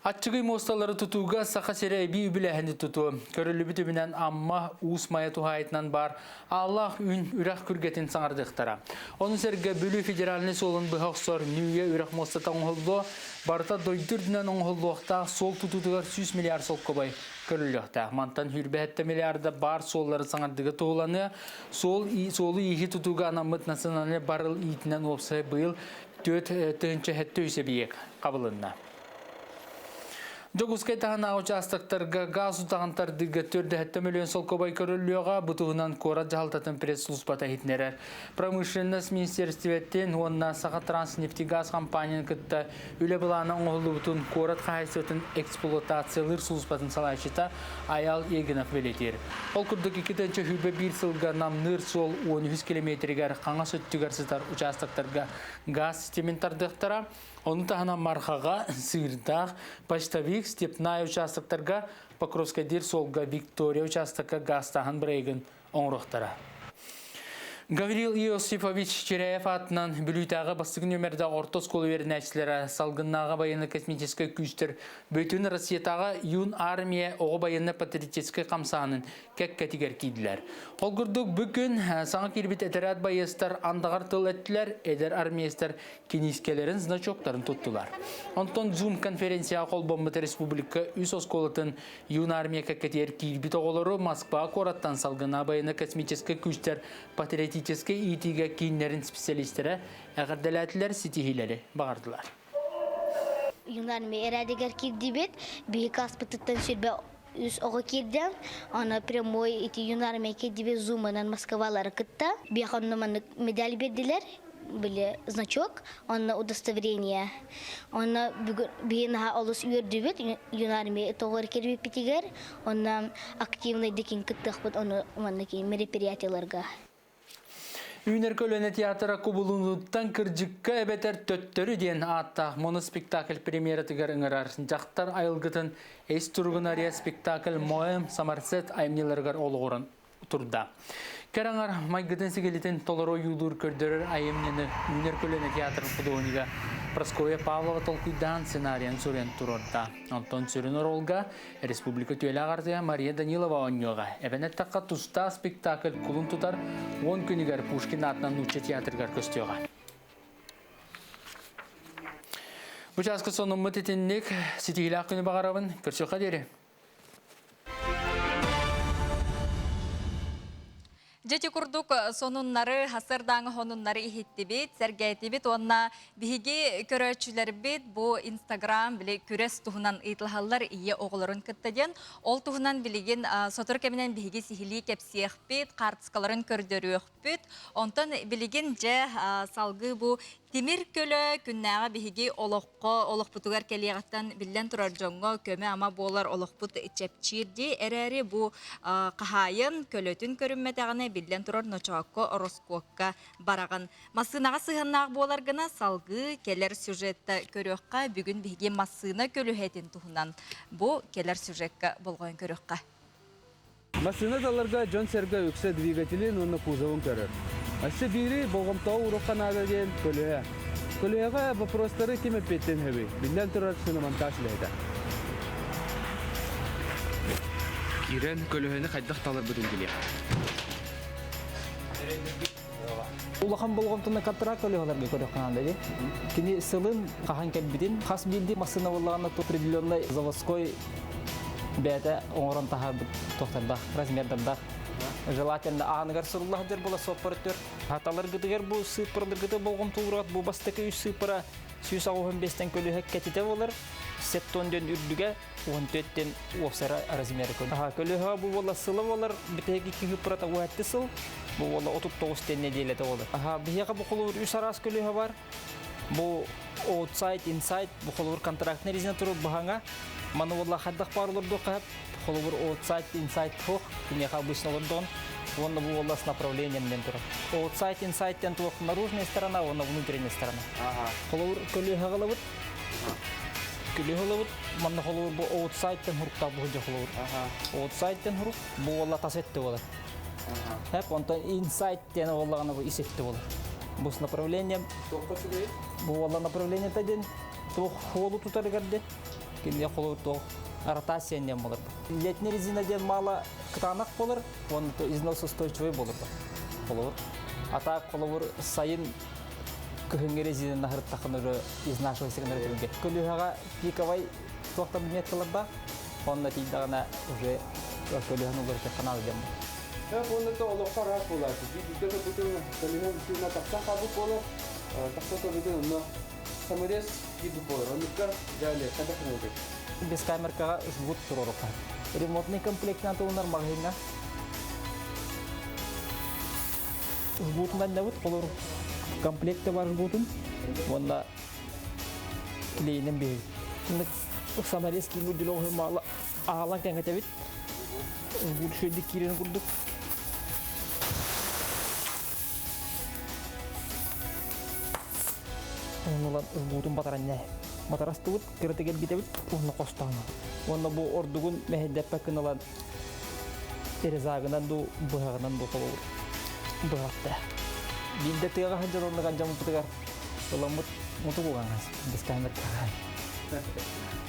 Аччыгый муосталары тутууга Саха сирэ эбии үбүлээһини тутуо. Көрүллүбүт үбүнэн Амма, Уус Майа туһаайытынан баар Ааллаах Үүн үрэх күргэтин саҥардыахтара. Ону сэргэ Бүлүү федеральнай суолун быһа охсор Нүүйэ үрэх муостата оҥоһуллуо. Барыта дойду үрдүнэн оҥоһуллуохтаах суол тутуутугар 100 миллиард солкуобай көрүллүөхтээх. Мантан 27 миллиарда баар суоллары саҥардыыга туһуланыа. Суол суолу-ииһи тутууга анаммыт национальнай барыл иитинэн уопсай быйыл 4700 эбийиэк хабылынна. Дьокуускай таһынааҕы учаастактарга гаас утаҕын тардыыга 4,7 миллион солкуобай көрүллүөҕэ. Бу туһунан куорат дьаһалтатын пресс-службата иһитиннэрэр. Промышленность министиэристибэтин уонна Саха Транснефтегаз компанияны кытта Үлэ былаана оҥоһуллубутун куорат хаһаайыстыбатын эксплуатациялыыр сулууспатын салайааччыта Айаал Егинов бэлиэтиир. Ол курдук 2021 сылга Намныыр суол 13 километригэр хаҥас өттүгэр сытар учаастактарга газ ситимин тардыахтара. Ону таһынан Мархаҕа, Сыырдаах, Почтовик, Степная учаастактарга Покровскайдыыр суолга Виктория учаастакка газтааһын бырайыгын оҥоруохтара. Гаврил Иосифович Чиряев аатынан Бүлүүтээҕи бастакы нүөмэрдээх орто оскуола үөрэнээччилэрэ салгыннааҕы военно-космическай күүстэр Бүтүн Россиятааҕы Юн армия оҕо военно-патриотическай хамсааһынын кэккэтигэр киирдилэр. Ол курдук бу күн саҥа киирбит этэрээт байыастар андаҕар тыл эттилэр, эдэр армеецтар киниискэлэрин значоктарын туттулар. Онтон Zoom конференцияҕа холбоммут республика үс оскуолатын Юнармия кэккэтигэр киирбит оҕолору Москва куораттан салгына военно-космическай күүстэр патриотическай иитиигэ кииннэрин специалистэрэ эҕэрдэлээтилэр, ситиһиилэри баҕардылар. Юнармия эрээдигэр киирдибит. Биһи класспытыттан сүрбэ үс оҕо киирдэ. Аны прямой ити юнармия киирдибит зуманан Москвалары кытта. Биэхэ онно маннык медаль бердилэр. Били значок, онно удостоверение. Онно бүгүн биһи наһаа олус үөрдүбүт юнармия итогор кирбиппитигэр, онно активный дикин кыттыахпыт ону маннык мероприятиеларга. Үүнэр көлүөнэ театра кубулунуттан кырдьыкка эбэтэр төттөрү диэн ааттаах моноспектакль премьератыгар ыҥырар дьахтар айылгытын эс туругун арыйар спектакль Моэм Самарсет айымньыларыгар олоҕуран турда. Кэрэҥэр майгытын-сигилитин толору ойуулуур көрдөрөр айымньыны Үүнэр көлүөнэ театрын худуоһунньуга Прасковья Павлова толкуйдаан сценарийын суруйан туруорда. Онтон сүрүн оруолга республика түөлээх артыыһа Мария Данилова оонньуоҕа. Эбэн эттэххэ, тустаах спектакль кулун тутар 10 күнүгэр Пушкин аатынан нуучча театрыгар көстүөҕэ. Бу чааска сонуммут итинник ситиһиилээх күнү баҕарабын. Көрсүөххэ диэри. Дьэ ити курдук сонуннары, сарсыардааҥы сонуннары иһиттибит, сэргээтибит уонна биһиги көрөөччүлэрбит бу Инстаграм били күрэс туһунан ыйыталаһаллар ийэ оҕолорун кытта диэн. Ол туһунан билигин сотору кэминэн биһиги сиһилии кэпсиэхпит, хаартыскаларын көрдөрүөхпүт. Онтон билигин дьэ салгыы бу Тимир көлө күннээҕи биһиги олоххо, олохпутугар кэлиэҕиттэн биллэн турар дьоҥҥо көмө-ама буолар олохпут чэпчиир дии эрээри бу хаһаайын көлөтүн көрүммэтэҕинэ биллэн турар ночоокко, ороскуокка бараҕын. Массыынаҕа сыһыаннаах буолар гына салгыы кэлэр сюжетта көрүөххэ. Бүгүн биһиги массыына көлүөһэтин туһунан бу кэлэр сюжекка болҕойон көрүөххэ. Массыына таларга дьон-сэргэ үксэ двигателин уонна кузовын көрөр. Өссө биири болҕомтоҕо ууруохха наада диэн көлүөһэ. Көлүөһэҕэ боппуруостары ким эппиэттиэн сөбүй? Биллэн турар, шиномонтаж үлэһитэ. Киирэн көлүөһэни хайдах таларбытын билиэх. Улахан болҕомтону контракт көлүөһэлэргэ көрүөххэ наада дии. Кини сылын хаһан кэлбитин, хас биирдии массыына буоллаҕына определенный заводской бэйэтэ оҥорон таһаарбыт туохтардаах, размердардаах. Желательно ааныгар сурулла сылдьар буола суоппар өттүгэр. Хаталаргытыгар бу сыыппараларгыты болҕомтолуурат бу бастакы үс сыыппара 185-тэн көлүөһэ кэтитэ буолар, сеттон диэн үрдүгэ 14-тэн уопсара размеры көл. Көлөһө бу буола сыла буолар, бүтэһик икки сыппырата уһатты сыл, бу буола 39 тен нэдиэлэтэ буолар. Аха, биһиэхэ бу холобур үс араас көлөһө бар. Бу outside, inside, бу холобур контрактный резина туру баһаңа. Маны буола хайдах бар олордуохха холобур outside, inside туох, киниэхэ обычно олордоҕун. Уонна бу буола с направлением диэн турар. Outside, inside диэн туох наружная сторона, уонна внутренняя сторона. Холобур көлөһө ылабыт, Күлү ылыбыт, манна холуур бу outside-тан хуруктаах бу холуур. Outside-тан хурук бу уолла тас өттө болар. Хеп, онтон inside диэн уоллаҕына бу ис өттө болар. Бу с направлением бу уолла направление диэн туох хуолу тутарыгар диэн кинилэр холуур туох ротация диэн болар. Летний резина диэн мало кытаанах болар, он износоустойчивый болар. Холуур. А так холуур сайын кыһыҥҥы резина наһырыттаххына уже изнашивайся гынар түргэн. Көлүөһэҕэ пиковай туохтан меткалардаах, онно тиийдэҕинэ уже көлүөһэн уларытыахха наада диэн Уонна олоххо араас буолааччы. Биирдэ көрбүтүм көлүөһэ бүтүүнэ тахсан хаалбыт буолар. Тахсан көрбүтүн онно саморез киирбит буолар. Оннукка дьэ хайдах гынабыт? Без камеркаҕа жгут туруоруохха. Ремонтный комплектынан туһунар маҕаһыыҥҥа жгутунан нэбит холор комплекте бар жгутун уонна клейинен биһи саморез киирбит дүлөҕү маала аалан кэҥэтэбит жгут шөйдүк киирэн курдук Оннулан жгутун батараннэ батарастыбыт кыратык эргитэбит уонна хостоон уонна бу ордугун мэһэйдэппэккин ылан резагынан дуу быһаҕынан дуу холобур быһахта биирдэ тыаҕа сылдьан оннуган дьоммутугар ыламмыт мутук угаҥас бискаамер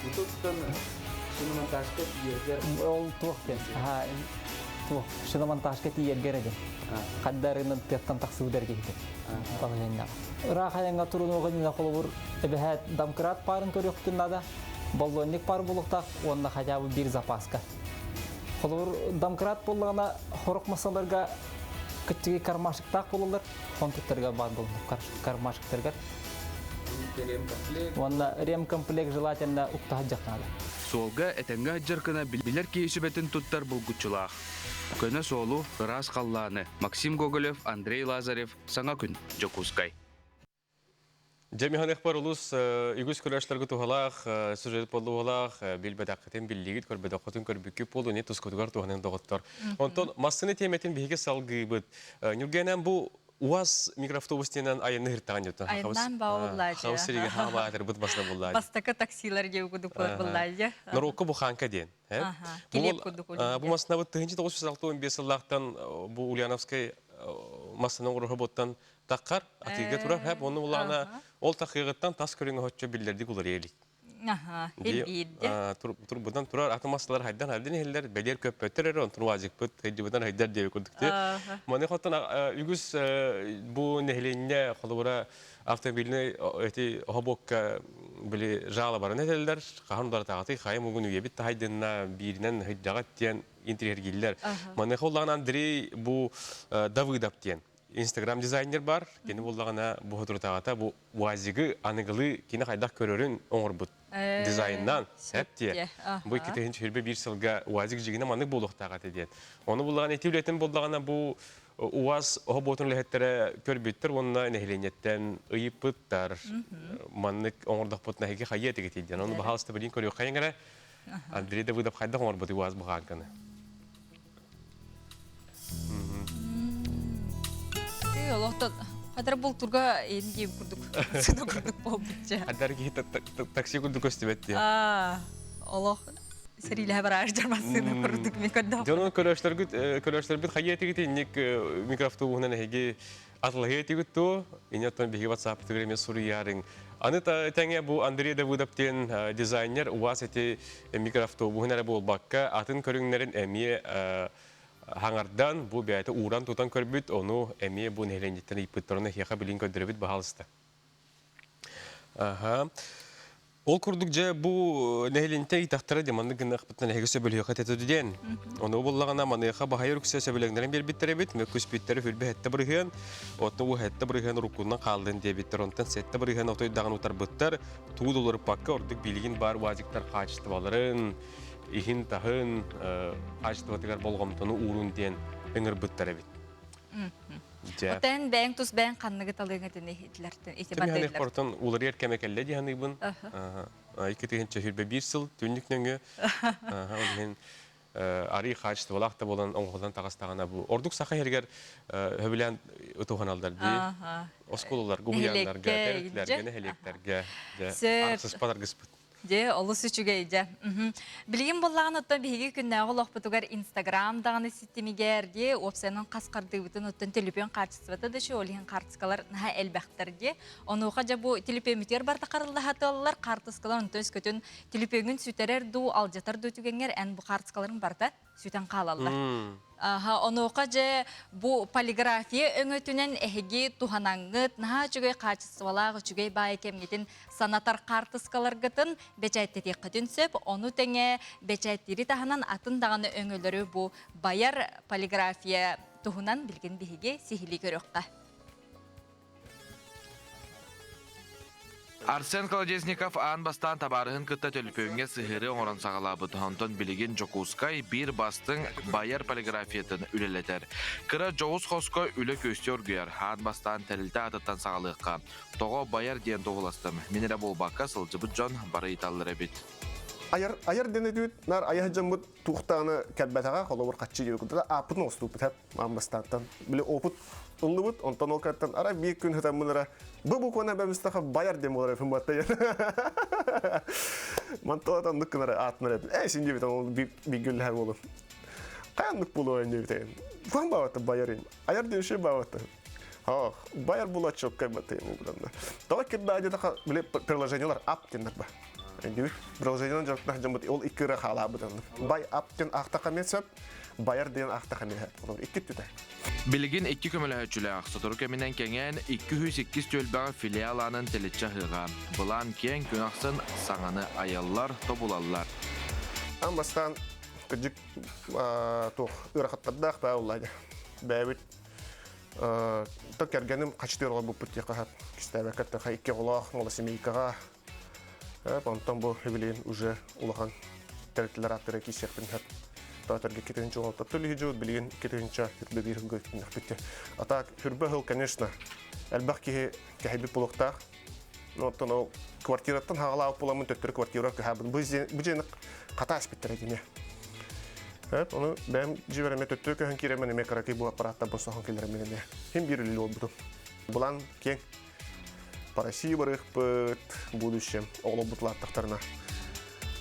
Мутуктан шиномонтажка тиийэргэр ол туох диэн аха туох шиномонтажка тиийэргэр эдин хаддарынан тыаттан тахсыбыт эргиһитэ балаһыанньаҕа ыраах айаҥҥа турунууга нина холобур эбэһээт домкрат паарын көрүөхтүн наада баллонник паар буолуохтаах уонна хотя бы биир запаска Холобур, домкрат буоллаҕына, хорох массаларга кыччыгый кармашиктаах буолаллар, хонтуктарыгар баар буолаллар кармашиктарыгар. Уонна ремкомплект желательно уктаһа наада. Суолга этэҥҥэ сылдьар гына билэр киһи сүбэтин туттар булгуччулаах. Көнө суолу, ыраас халлааны Максим Гоголев, Андрей Лазарев, Саҥа күн, Дьокуускай. Дьэ, миһаныхпар улус үгүс көрөөччүлэргэ туһалаах, сюжет буоллуһалаах, билбэтэххитин биллигит, көрбөтөххүтүн көрбүккүт буолу, не тускутугар туһанын доҕоттор. Онтон массыына тиэмэтин биһиги салгыыбыт. Ньургэнэн бу УАЗ микроавтобус диэнэн айанны хиртаҕан дьоттон. Айаннаан баҕа Хаус сиригэ хаабаатыр бут басна буллаа. Бастакы таксилар диэ кудук буллаа дьэ. Норокко буханка диэн. Килиэп кудук Бу массынабыт 1965 сыллаахтан бу Ульяновскай массына оҥоруһа буттан таххар атыыга турар хэп онну буллаҕына ол тахыгыттан тас көрүҥэ хоччо биллэрдик уларыйа илик. Турбутан турар аты массалар хайдан хайдан иһиллэр бэлиэр көппөттөр эрэ онтун уазикпыт хайдыбытан хайдар диэби курдук ти. Маны хоттон үгүс бу нэһилиэнньэ холобура автомобильный эти хобокка били жалобарын этэллэр хаһан ударатаҕатый хайа мугун үйэбит тахайдынна бииринэн хайдаҕат диэн интриһиргииллэр. Маныаха улахан Андрей бу Давыдов диэн Инстаграм дизайнер бар. Кини буллаҕына бу соторутааҕыта бу УАЗигы аныгылыы кини хайдах көрөрүн оҥорбут дизайннаан сөп диэ. Бу 2021 сылга УАЗик дьигинэ маннык буолуохтаах этэ диэн. Ону буллаҕына ити үлэтин буллаҕына бу УАЗ оһо үлэһиттэрэ көрбүттэр уонна нэһилиэнньэттэн ыйыппыттар. Маннык оҥордохпутуна эһиги хайыа этигитий диэн. Ону баһаалыста билин көрүөххэйиҥ эрэ. Андрей Давыдов хайдах оҥорбут УАЗ бухааҥканы? Олохтон хатар бултурга эйин курдук сыны курдук буолбутча. Адар киһи такси курдук көстүбэт диye. Олох сэриилэһэ бараар жармассыына курдук мен көрдөх. Дьонун көрөөчтөргүт көрөөчтөрбүт хайа этигит инник микроавтобуһунан эһиги Атылаһыы этигит дуо? Ини оттон биһиги WhatsApp-тыгар эмиэ суруйаарыҥ. Аны тэҥэ бу Андрей Давыдов диэн дизайнер УАЗ ити микроавтобуһун эрэ буолбакка, атын көрүҥнэрин эмиэ хаҥардан, бу бэйэтэ ууран-тутан көрбүт, ону эмиэ бу нэһилиэнньэттэн ыйыппыттар, ону эһиэхэ билин көрдөрөбүт, баһаалыста. Аха. Ол курдук дьэ бу нэһилиэнньэ ыйтахтара дьэ маннык гыныахпытынан эһиги сөбүлүөххэ этэ диэн. Ону буллаҕына маныаха баһайар үксэ сөбүлэҥнэрин биэрбиттэр эбит, мөккүспүттэри хүрбэ 7%, оттон уу 7% уруккунан хааллын диэбиттэр, онтон 7% отой даҕаны утарбыттар, туу доларыппакка ордук билигин баар уазиктар хаачыстыбаларын, иһин-таһын хаачыстыбатыгар болҕомтону уурун диэн ыҥырбыттар эбит. Отен бэйэҥ тус бэйэҥ ханныгы талыаҥ этини итилэртэн ити модельлэр. Портон уларыйар кэмэ кэллэ дии саныыбын. 2021 сыл түннүк нөҥүө. Ол иһин арый хаачыстыбалаах да буолан оҥоһуллан таҕыстаҕына бу ордук саха иһэригэр сөбүлээн ытыһаналлар дии. Оскуолаларга, уһуйааннарга, тэрилтэлэргэ, нэһилиэктэргэ аргыспат аргыспыт. Дьэ, олус үчүгэй дьэ. Билигин буоллаҕына оттон биһиги күннээҕи олохпутугар Инстаграм даҕаны ситимигэр дии, уопсайынан хас хардыыбытын оттон төлөпүөн хаартыската да ол иһин хаартыскалар наһаа элбэхтэр дии. Онуоха дьэ бу төлөпүөммүтүгэр барыта харыллаһатыллар хаартыскалар онтон өскөтүн төлөпүөҥҥүн сүтэрэр дуу, алдьатар дуу түгэҥҥэр эн бу хаартыскаларыҥ барыта сүтэн хаалаллар. Аха, онуоха дьэ бу полиграфия өҥөтүнэн эһиги туһанаҥҥыт, наһаа үчүгэй хаачыстыбалаах үчүгэй баай кэмҥитин санатар хаартыскаларгытын бэчээттэтиэххитин сөп. Ону тэҥэ бэчээттиири таһынан атын даҕаны өҥөлөрү бу байар полиграфия туһунан билигин биһиги сиһилии көрүөххэ. Арсен Колодезников аан бастаан табаарыһын кытта төлөпүөҥҥэ сыһыары оҥорон саҕалаабыт. Онтон билигин Дьокуускай биир бастыҥ байар полиграфиятын үлэлэтэр. Кыра дьоҕус хоско үлэ күөстүү оргуйар. Аан бастаан тэрилтэ аатыттан саҕалыахха. Тоҕо байар диэн туоһуластым. Мин эрэ буолбакка сылдьыбыт дьон бары ыйыталлар эбит. Айар, айар диэн этибит, наар айа дьоммут туохтааны кэлбэтэҕэ, холобур хаччы диэбит курдук, ааппытын оҥостубуппут хэп аан бастаантан. Били опыт ыллыбыт, онтон ол кэртэн арай биир күн сытаммын эрэ бу букваны бэмистаха байар диэн буолар эфим батта Мантала оннук гынар аатынар этим. Эй, син диэбит ол биггүллэһэр буолум. Хайаннык буолуо диэбит. Куһан баабатта байар Айар диэн ши баабатта. Ох, байар булачок кайбаты буламна. Тоҕо кирдаа диэтэхэ били приложениелар ап диэннэр ба. Диир приложениенан дьарыктаах дьоммут ол икки ыры хаалаабыт Бай ап диэн аахтаха эмиэ сөп, байар диэн аахтаха эмиэ сөп. Икки түтэ. Билигин икки көмөлөһөөччүлээх, сотору кэминэн кэҥээн, 202 түөлбэҕэ филиал аанын тэличчэ аһыаҕа. Былаан киэҥ, күн ахсын саҥаны айаллар, тобулаллар. Аан бастаан кырдьык туох ыарахаттардаах баа уллаа бэйэбит то кэргэним хачытыыр олорбуппут диэххэ сөп кистээбэккэ эттэххэ икки оҕолоох малосемейкаҕа онтон бу билигин уже улахан тэрилтэлэр ааттара киирсиэхпин сөп Таатарга 2016 төлүһү билигин 2021 сылга күннэхпит А так хүрбэ сыл конечно элбэх киһи кэһэйбит буолуохтаах оттон ол квартираттан хаҕалаабыт буоламмын төттөрү квартира кыһаабын бу дьиэни хата аспыттара дьиҥэ. Эп, ону бэйэм дьиэбэр эмиэ төттөрү көһөн киирэммин эмиэ кыракый бу аппараттан босохон киллэрэммин эмиэ хим биир үлэлии олбутум. Булан киэҥ по России барыахпыт, будущем оҕолорбут улааттахтарына.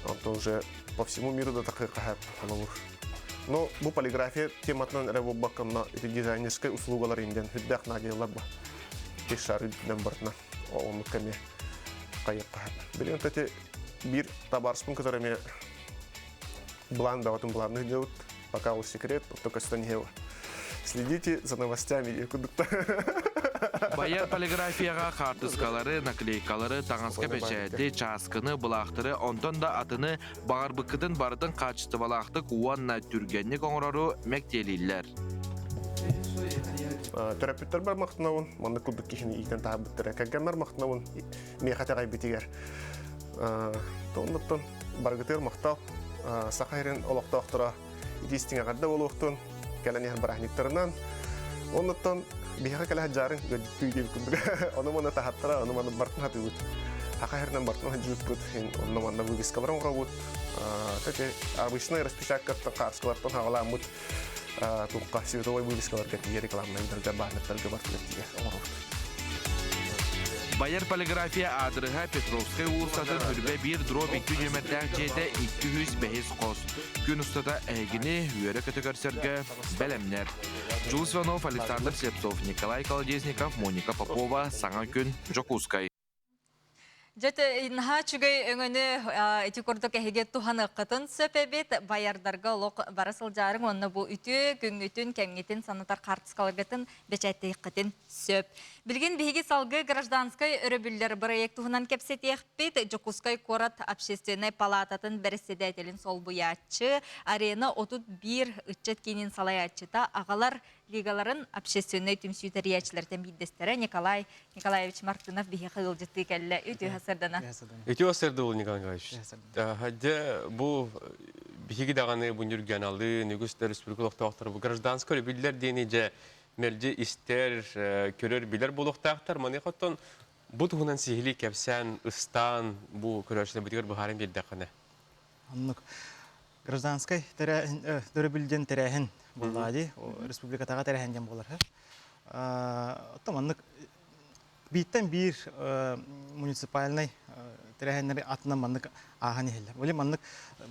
Онтон уже по всему миру да такыахха холобур. Но бу полиграфия тематынан эрэ буолбакка, мына ити дизайнерскай услугалар инден хүрдээх наадыйалар ба. Шар үрдүнэн барытынан оннук эмиэ хайыахха. Билигин ити биир табаарыспын кытары эмиэ План бөҕөтүн планны делают, пока ол секрет, только что Следите за новостями кудукта. Байар полиграфияҕа хаартыскалары, наклейкалары, таҥаска бэчээти, чааскыны, былаахтары, онтон да атыны баҕарбыккытын барытын хаачыстыбалаахтык уонна түргэнник оҥорору мэктиэлииллэр. Төрөппүттэрбэр махтанабын, маннык курдук киһини иитэн таһаарбыттара. Кэргэммэр махтанабын, миэхэ итэҕэйбитигэр. Оннуттан барыгытыгар махтал. Саха сирин олохтоохторо итиистиҥ эҕэрдэ буолуохтун, кэлэн иһэр бырааһынньыктарынан. Оннуттан биһиэхэ кэлэ сылдьаарыҥ, ыалдьыттыы диэбит курдук. Ону-маны таһаттара, ону-маны бартын хатыыбыт. Саха сиринэн бартын сылдьыбыппыт, онно-манна вывескалар оҥоробут. Кстати, обычный распечаткаттан, хаарскалартан хаҕалааммыт туохха световой вывескаларга тиийэ рекламнайдарга, баннердарга бартыгар тиийэ оҥоробут. Байар полиграфия аадырыһа Петровскай уулуссатын Үрбэ биир дроп икки нүөмэрдээх дьиэтэ 205 хос. Күн устата эһигини үөрэ-көтө көрсөргө бэлэмнэр. Дьулус Иванов, Александр Слепцов, Николай Колодезников, Моника Попова, Саҥа күн, Дьокуускай. Дьэ, наһаа үчүгэй өҥөнү ити курдук эһиги туһаныаххытын сөп эбит. Байардарга олох бара сылдьаарыҥ уонна бу үтүө күҥҥүтүн, кэмҥитин санатар хаартыскаларгытын бэчээттиэххитин сөп. Билигин биһиги салгыы гражданскай өрөбүллэр бырайыак туһунан кэпсэтиэхпит. Дьокуускай куорат общественнай палаататын бэрэссэдээтэлин солбуйааччы, Арена 31 ыччат киинин салайааччыта аҕалар лигаларын общественнай түмсүү тэрийээччилэртэн биирдэстэрэ Николай Николаевич Мартынов биһиэхэ ыалдьыттыы кэллэ. Үтүө сырдана. Үтүө сырдыбыл Николай Николаевич. Дьэ, бу биһиги даҕаны бу Нүргэналы, үгүс да республика олохтоохторо бу гражданскай өрөбүллэр диэни дьэ мэлдьи истэр, көрөр, билэр буолуохтаахтар. Маныаха оттон бу туһунан сиһилии кэпсээн, ыстаан бу көрөөччүлэрбитигэр быһааран биэрдэххинэ. Оннук. Гражданскай тэрээһин, өрөбүл диэн тэрээһин буоллаҕа дии. Республикатааҕы тэрээһин диэн буолар. Оттон маннык бииртэн биир муниципальнай тэрээһиннэри атынан маннык ааһан иһэллэр. Ол маннык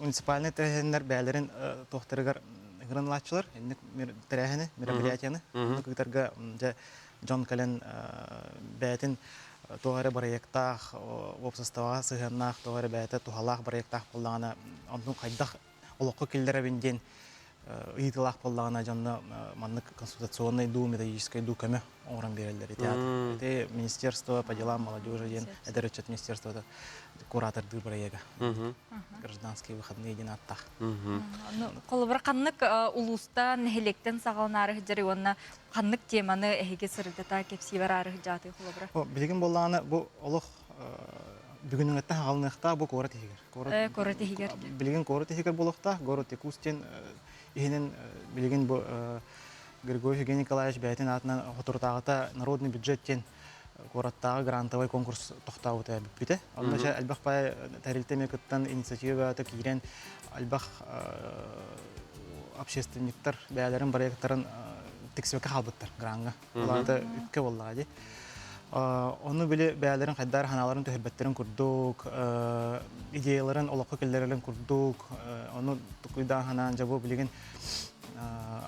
муниципальнай тэрээһиннэр бэйэлэрин туохтарыгар ыҥыран инник тэрээһини, мероприятияны оннук ыытарга дьэ дьон кэлэн бэйэтин туох эрэ бырайыактаах, уопсастыбаҕа сыһыаннаах туох эрэ бэйэтэ туһалаах бырайыактаах буоллаҕына, онтун хайдах олоххо киллэрэбин диэн ыйытыылаах буоллаҕына дьонно маннык консультационный дуу, методическай дуу көмө оҥорон биэрэллэр. Ити ити Министерство по делам молодежи диэн эдэр ыччат министерствота куратордыыр бырайыага. Гражданские выходные диэн ааттаах. Холобура ханнык улуустан, нэһилиэктэн саҕаланаары сылдьарый уонна ханнык теманы эһиги сырдата кэпсии бараары сылдьаатый холобура? Билигин буоллаҕына бу олох бүгүнүҥэттэн хаҕалыныахтаах бу куорат иһигэр. Куорат иһигэр. Билигин куорат иһигэр буолуохтаах. Город Якутск диэн иһинэн билигин бу Григорий Евгений Николаевич бэйэтин аатынан соторутааҕыта народный бюджет диэн куораттааҕы грантовай конкурс тохтообута бүппүтэ. Онно элбэх баай тэрилтэ эмиэ кыттан инициатива бөҕөтө киирэн элбэх общественниктар бэйэлэрин проекттарын тиксибэккэ хаалбыттар граҥҥа. Улаата үпкэ буоллаҕа дии. Ону били бэйэлэрин хайдаар ханааларын түһэрбэттэрин курдук, идеяларын олоххо киллэрэлэрин курдук, ону тукуйдаан ханаан дьэ бу билигин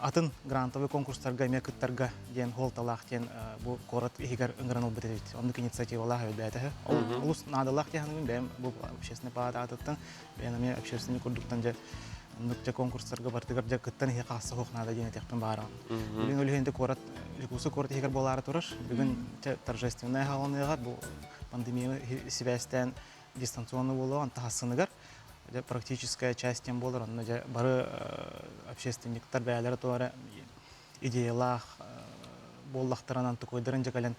атын грантовый конкурстарга эмиэ кыттарга диэн хуолталаах диэн бу куорат иһигэр ыҥыран ылбыт эбит. Оннук инициативалаах эбит Ол олус наадалаах диэн саныыбын бэйэм бу общественный палата аатыттан бэйэм эмиэ общественный курдуктан дьэ оннук дьэ конкурстарга бартыгар дьэ кыттан иһи хаасса суох наада диэн этиэхпин баарам. Бүгүн үлүһүнтэ куорат Якутскай куорат иһигэр буолаары турар. Бүгүн торжественная хаалыныаҕар бу пандемия сибээстээн дистанционно буолуоҕун таһассыныгар дьэ практическая часть диэн буолар онно дьэ бары общественниктар бэйэлэрэ туох эрэ идеялаах буоллахтарынан тукуйдарын дьэ кэлэн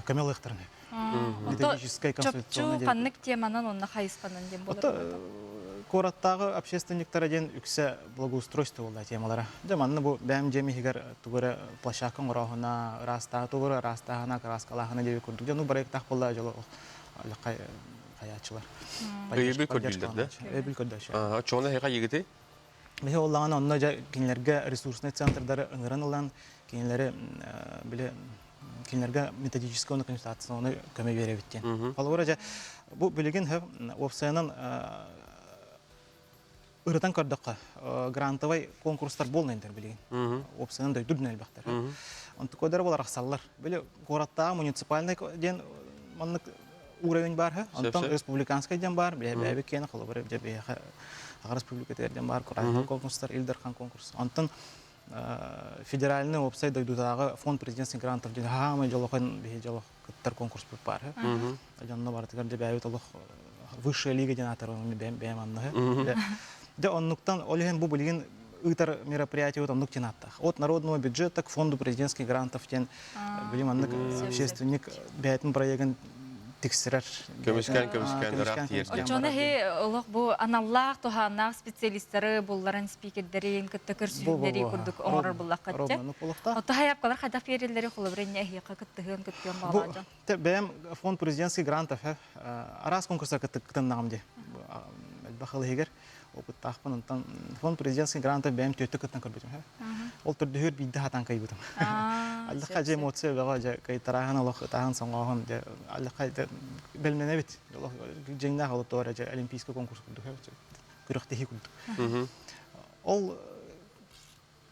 көмө ылыахтарын методическай консультационный ханнык теманан онно хайысханан диэн буолар куораттааҕы общественниктара диэн үксэ благоустройство буолла темалара дьэ манна бу бэйэм дьиэм иһигэр тугу эрэ площадка оҥорооһуна ыраастааһы тугу эрэ ыраастааһына кырааскалааһына диэби курдук дьэ ну проектаах буолла дьоло хайааччылар. Өйөбүл көрдүүллэр да? Өйөбүл көрдөөччү. Чоҕуна эһиэхэ йыгыты? Биһи оллаҕына онно дьэ кинилэргэ ресурснай центрдары ыҥыран ылан кинилэри били кинилэргэ методическай уонна консультационнай көмө биэрэбит диэн. Холобура дьэ бу билигин уопсайынан ырытан көрдөххө грантовай конкурстар буолнайдар билигин. Уопсайынан дойду үрдүнэн элбэхтэр. Онтукойдара буолар ахсаллар. Били куораттааҕы муниципальный диэн маннык уровень бар, онтон республиканскай диэн бар, бэйэбит киэнэ холобура дьэ биһиэхэ Аҕа республикатыгар диэн бар, Курайтан конкурстар, Ил Дархан конкурс. Онтон федеральный уопсай дойдутааҕы фонд президентских грантов диэн хаамай дьолохон биһи дьолох кыттар конкурспут баар. Дьонно барытыгар дьэ бэйэбит олох высшая лига диэн аатар бэйэм анныһы. Дьэ оннуктан ол иһин бу билигин ыытар мероприятиебыт оннук диэн ааттаах. От народного бюджета к фонду президентских грантов диэн билим аннык общественник бэйэтин проегын тиксэрэр. Көмүскээн көмүскээн ыраах тиэрдэн. Оччону иһи олох бу аналлаах туһааннаах специалисттары булларан спикердэрин кытта көрсүһүүлэри курдук оҥорор буллахха Ото хайапкалар хайдах биэрэллэри холобура инне эһиэхэ кыттыһыан кыттыан баҕалаах дьон. Бэйэм фонд президентских грантов араас конкурстар кыттыннаҕым дии. Элбэх ыл иһигэр опыттаахпын. Онтон фонд президентских грантов бэйэм түөттү кыттан көрбүтүм. Ол төрдүһүөр биирдэ хатан кыйбытым. Аллахха дьэ эмоция бөҕө дьэ кыйтарааһын олох ытааһын соҥооһун дьэ аллахха бэлмэнэбит. Олох дьиҥнээх олотуора дьэ олимпийский конкурс курдук күрэхтэһии курдук. Ол